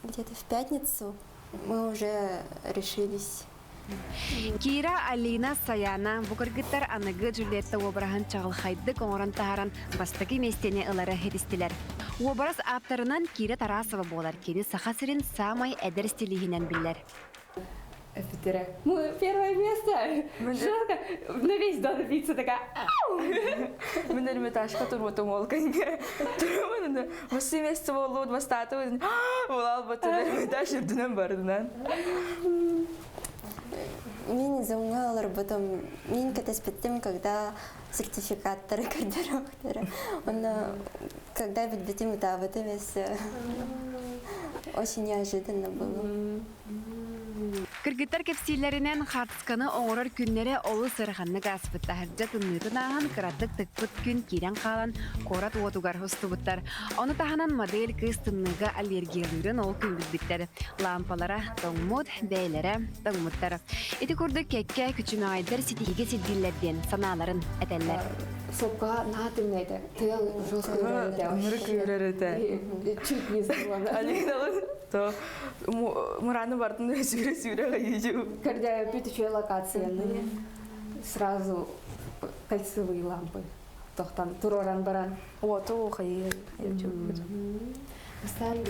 где-то в пятницу мы уже решились Кира, Алина, Саяна бу кыргыттар аныгы Джульетта уобараһын чаҕылхайдык оҥорон таһааран бастакы миэстэни ылары ситистилэр. Уобарас ааптарынан Кира Тарасова буолар. Кини Саха сирин саамай эдэр стилиһинэн биллэр. Эпитера. Мы первое место! Жалко, на весь дом пицца такая. Мен Эрмитажка турбутум ол күнгэ. Турбутум. Бастыы место буоллубут, бастаатыбыт. Буолалбытын Эрмитаж үрдүнэн бардынан. Мин Изумҥа олорбутум. Мин кэтэспиттим, когда сертификаттары көрдөрүөхтэрэ. Онно когда билбитим, ытаабытым өссө. Очень неожиданно было. Кыргыттар кэпсииллэринэн хаартысканы оҥорор күннэрэ олус ыараханнык ааспыт. Таһырдьа тымныытын ааһан кыратык тыкпыт күн киирэн хаалан куорат уотугар устубуттар. Ону таһынан модель кыыс тымныыга аллергиялыырын ол күн билбиттэр. Лаампалара тоҥмут, бэйэлэрэ тоҥмуттар. Ити курдук кэккэ күчүмэҕэйдэр ситиһиигэ сирдииллэр диэн санааларын этэллэр. Сопка наһаа тымныы этэ. Тыал жестко үрэр этэ. Ынырык үрэр этэ. Чуть не сдула. То мураны бардын сүүрэ-сүүрэ хайыжу. Когда үчүгэй локацияны сразу кольцевые лампы тохтан туроран баран. Уоту хайыы.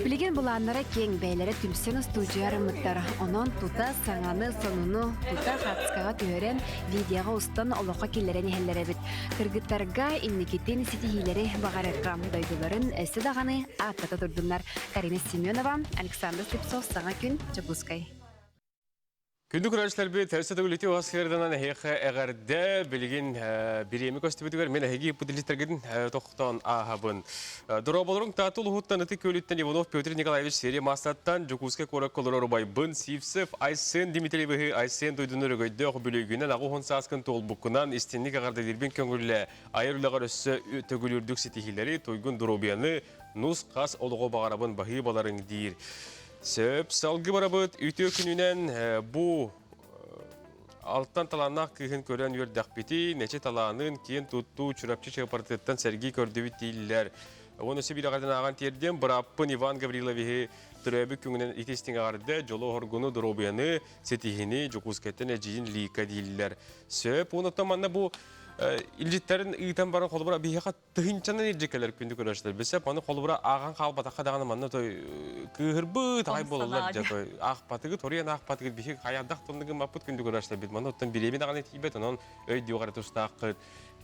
Билигин былааннара киэҥ, бэйэлэрэ түмсэн устуудьуйа арыммыттар. Онон тута саҥаны, сонуну тута хаартыскаҕа түһэрэн, видеоҕа устан олоххо киллэрэн иһэллэр эбит. Кыргыттарга инникитин ситиһиилэри баҕарыахха, дойдуларын өссө даҕаны ааттата турдуннар. Карина Семенова, Александр Слепцов, Саҥа күн, Дьокуускай. Күндү көрөөччүлэрбит, өссө да үлэти уһас эһиэхэ эҕэрдэ. Билигин бириэми көстүбүтүгэр мен эһиги ыппыт тохтоон ааһабын. Дорооболоруҥ Таатыл уһуттан Ытык Күөлүттэн Иванов Петр Николаевич серия маастаттан Дьокуускай куоракка олорор убайбын Сивцев Айсен Дмитриевиһы Айсен дойдуну өрөгөйдөөх бүлүүгүнэн аҕа сааскын туолбуккунан истинник эҕэрдэлиирбин көҥүллээ. Айар үлэҕэр өссө төгүл үрдүк ситиһиилэри, туйгун доруобуйаны, нус-хас олоҕу баҕарабын баһыыбаларыҥ диир. Сөп, салгы барабыт үтүө күнүнэн бу алтан талааннаах кыыһын көрөн үөрдэхпити, нече талаанын киэн туттуу Чурапчы чыапартыттан сэргии көрдүбүт дииллэр. Уон өссө биир ааҕан тиэрдиэм, бырааппын Иван Гавриловиһы төрөөбүт күҥүнэн итистиҥ эҕэрдэ, дьолу оһоргуну, доруобуйаны, ситиһини Дьокуускайтан эдьиийин Лика дииллэр. Сөп, уонуттан манна бу илдьиттэрин ыытан баран холобура биһиэхэ тыһыынчанан илдьэ кэлэр күндү көрөөччүлэр билсэ аны холобура ааҕан хаалбатахха даҕаны манна той кыыһырбыт аҕай буолаллар дьэ той аахпатыгыт оруйан аахпатыгыт биһи хайаардах тоннугун маппыт күндү көрөөччүлэрбит манна оттон бириэмэ даҕаны тиийбэт онон өйдүөх эрэ тустааххыт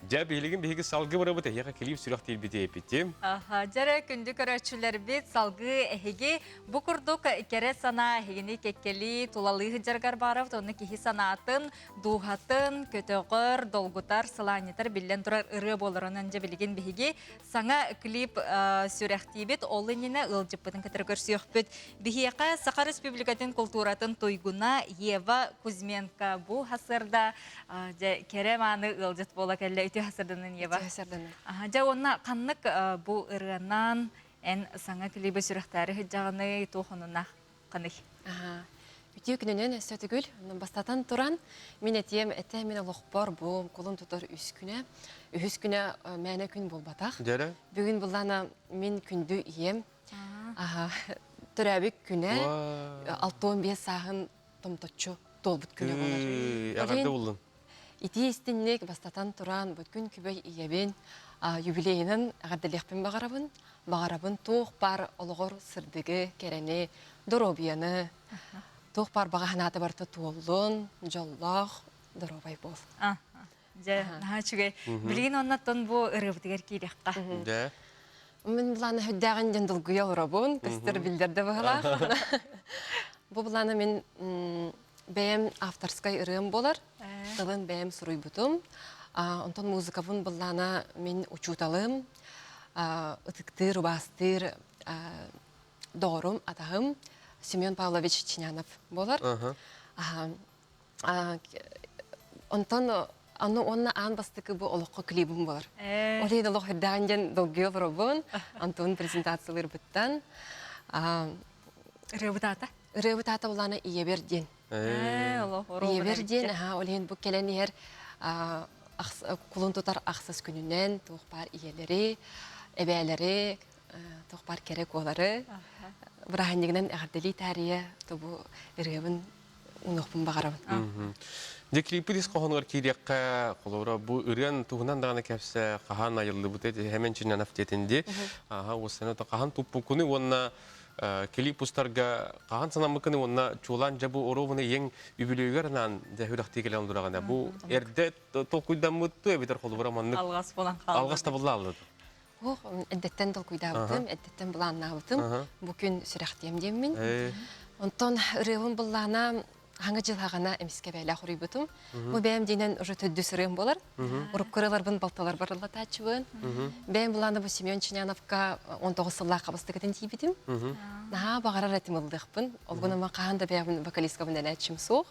дьэ биһилигин биһиги салгы барабыт эһиэхэ килиип сүрэх тиийбити эппитим Аха, дьэрэ күндү көрөөччүлэрбит салгыы эһиги бу курдук кэрэ санаа эһигини кэккэлии тулалыы сылдьаргар баарабыт онно киһи санаатын дууһатын көтөҕөр, долгутар, сылаанньытар биллэн турар ырыа буоларынан дьэ билигин биһиги саҥа клип сүрэхтиибит, ол иннинэ ыалдьыппытын кытары көрсүөхпүт. Биһиэхэ Саха Республикатын култууратын туйгуна Ева Кузьменко бу хасырда дьэ кэрэ мааны ыалдьыт буола кэллэ. Үтүө хасырданын Ева. Үтүө хасырданын. Дьэ уонна ханнык бу ырыанан эн саҥа клибы сүрэхтээри сылдьаҕыный, туох онуннаах Ханый? Үтүө күнүнэн өссө төгүл. Бастатан туран, мин этиэм этэ мин олохпор бу кулун тутар үс күнэ. Үһүс күнэ мээнэ күн буолбатах. Дьэрэ? Бүгүн буллана мин күндү ийэм. Төрөөбүт күнэ 65 сааһын томточчу туолбут күнэ болар. Эҕэрдэ буллун. Итии истинник бастатан туран бу күн күбэй ийэбин юбилейынан эҕэрдэлиэхпин баҕарабын. Баҕарабын туох баар олоҕор сырдыгы, кэрэни, доруобуйаны, туох баар баҕа санаата барыта туоллун, дьоллоох, доруобай буол. Дьэ, наһаа үчүгэй. Билигин оннаттан бу ырыабытыгар киириэххэ. Дьэ. Мин былаана үрдээҕин диэн долгуйа олоробун, көстөр биллэрдэ быһылаах. Бу былаана мин бэйэм авторскай ырыам буолар. Тылын бэйэм суруйбутум. Онтон музыкабын былаана мин учууталым, ытыктыыр, убаастыыр доҕорум, атаһым Семен Павлович Чинянов буолар. Онтон аны уонна аан бастакы бу олоххо клибым буолар. Ол иһин олох үрдээн диэн долгуйа олоробун. Антон презентациялыырбыттан. Ырыабыт аата? Ырыабыт аата булаана Ийэбэр диэн. Ийэбэр диэн, аха, ол иһин бу кэлэн иһэр кулун тутар ахсыс күнүнэн туох баар ийэлэри, эбээлэри, туох баар кэрэ куолары бырааһынньыгынан эҕэрдэлии таарыйа бу ырыабын унуохпун баҕарабын. Дьэ клиппит ис хоһоонугар киириэххэ, холобура бу ырыан туһунан даҕаны кэпсэ хаһан айыллыбыта Хэмэн Чинанов диэтин дии. Аха, уоссана хаһан туппуккуну уонна клип устарга хаһан санаммыккыны уонна чуолаан дьэ бу оруобуна ийэҥ үбүлүөйүгэр анаан дьэ хүрэхтии кэлэн олдураҕына бу эрдэ толкуйдаммыттуу эбэтэр холобура маннык алҕас буолан хаалла алҕас табылла аллы Ох, эрдэттэн толкуйдаабытым, эрдэттэн былааннаабытым. Бу күн сүрэхтиэм диэммин. Онтон ырыабын былаана Хаҥа дьыл хаҕана эмискэ бээлээх уруйбутум. Бу бэйэм диинэн уже төрдүс ырыам буолар. Урукку ырыаларбын балталарбар ыллатааччыбын. Бэйэм былаана бу Семен Чиняновка 19 сыллаах хабыстыгытын тиийбитим. Наһаа баҕарар этим ыллыахпын. Ол гынан хаһан да бэйэбин вокалисткабын элээччим суох.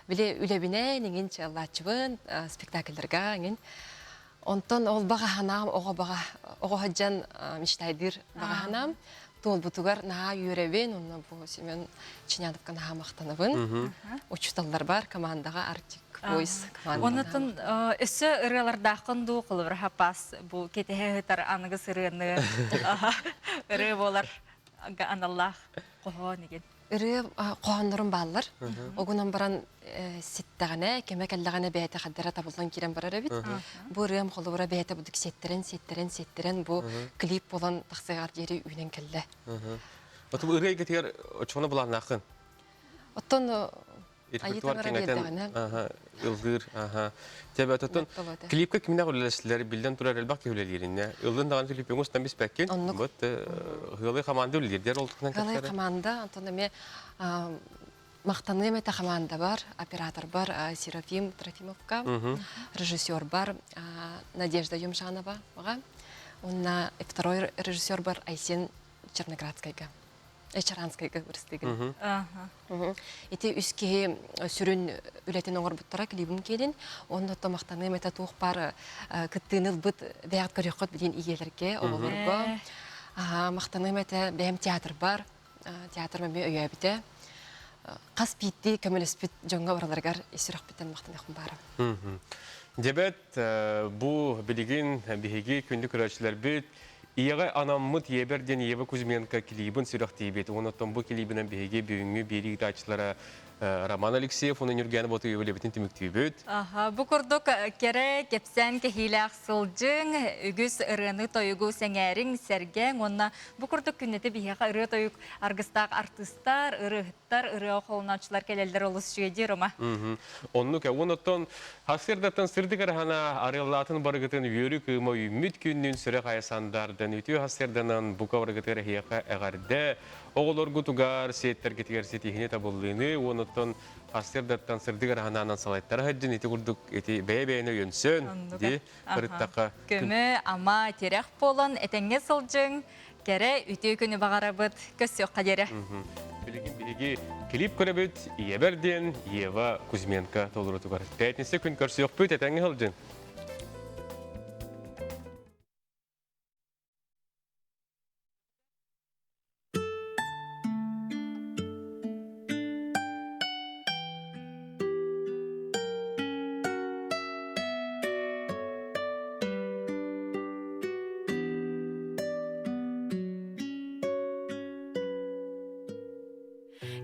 Били үлэбинэн иҥин чыаллааччыбын, спектакльларга иҥин. Онтон ол баҕа санаам оҕо баҕа оҕо сылдьан мечтайдыыр баҕа санаам туолбутугар наһаа үөрэбин онно бу Семен Чиняновка наһаа махтанабын. Учууталларбар командаҕа Arctic Voice команда. Оннотон өссө ырыалардааххын дуу холобура хапаас бу кэтэһэ ыытар аныгыс ырыаны ырыа буолар аналлаах хоһоон игин. Ырыа хоһооннорум бааллар. Огунан баран ситтэҕинэ, кэмэ кэллэҕинэ бэйэтэ хаддара табыллан киирэн барар эбит. Бу ырыам холобура бэйэтэ будук сиэттэрэн, сиэттэрэн, сиэттэрэн бу клип буолан тахсыаҕар диэри үүнэн кэллэ. Оту ырыа эйгэтигэр оччоҕуна былааннааххын? Оттон Репертуар кэҥэтэн ыллыыр. Тебе отон клипка кимнээх үлэлэстилэр биллэн турар элбэх киһи үлэлиириннэ. Ыллын даҕаны клипиҥ устан биспэккин. Вот ыалы команда үлэлиирдэр ол туһунан Ыалы команда онтон эмиэ махтаныам этэ команда бар, оператор бар Серафим Трофимовка, режиссер бар Надежда Юмшанова Онна второй режиссер бар Айсен Черноградскайга. Чаранскайга ырыстыгын. Ити үс киһи сүрүн үлэтин оҥорбуттара клибин киэлин. Онно махтаныам этэ туох баар кыттыыны ылбыт бэйэҕит көрүөххүт билин ийэлэргэ, оҕолорго. Махтаныам этэ бэйэм театрбар, театр эмиэ өйөөбүтэ. Хас биирдии көмөлөспүт дьоҥҥо барыларыгар ис сүрэхпиттэн махтаныахпын баара. Дебет бу билигин биһиги күндү көрөөччүлэрбит Ийэҕэ анаммыт Ийэбэр диэн Ева Кузьменко клибын сүрэхтиибит. Уонна оттон бу клибинэн биһиги бүгүҥҥү биэрии ыытааччылара Роман Алексеев уонна Ньургуяна Ботуева үлэбитин түмүктүүбүт. Аха, бу курдук кэрэ кэпсээн кэһиилээх сылдьыҥ, үгүс ырыаны-тойугу сэҥээриҥ, сэргээҥ уонна бу курдук күннэтэ биһиэхэ ырыа-тойук аргыстаах артыыстар, ырыаһыттар, ырыа холонооччулар кэлэллэр олус үчүгэй дии, Рома. Оннук, уонна оттон Хасырдаттан сырдык арахана арыаллаатын барыгытын үөрүү кыыма үүммүт күннүн сүрэх айа сандаардан үтүө хасырданан бука барыгытыгар эһиэхэ эҕэрдэ оҕолоргутугар сиэттэргитигэр ситиһини табыллыыны уонуттан хасырдаттан сырдык араханаанан салайтара сылдьын ити курдук ити бэйэ-бэйэни өйөнсөн ди барыттахха Көмө, ама, тирэх буолан этэҥҥэ сылдьыҥ, Кэрэ үтүө күнү баҕарабыт. Көрсүөххэ диэри. Билигин биһиги клип көрөбүт Ийэбэр диэн Ева Кузьменко толорутугар. Пятница күн көрсүөхпүт этэҥҥэ сылдьын.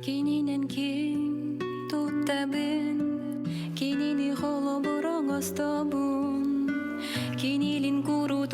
Кининэн киэн туттабын, кинини холобур оҥостобун, кинилин курутун.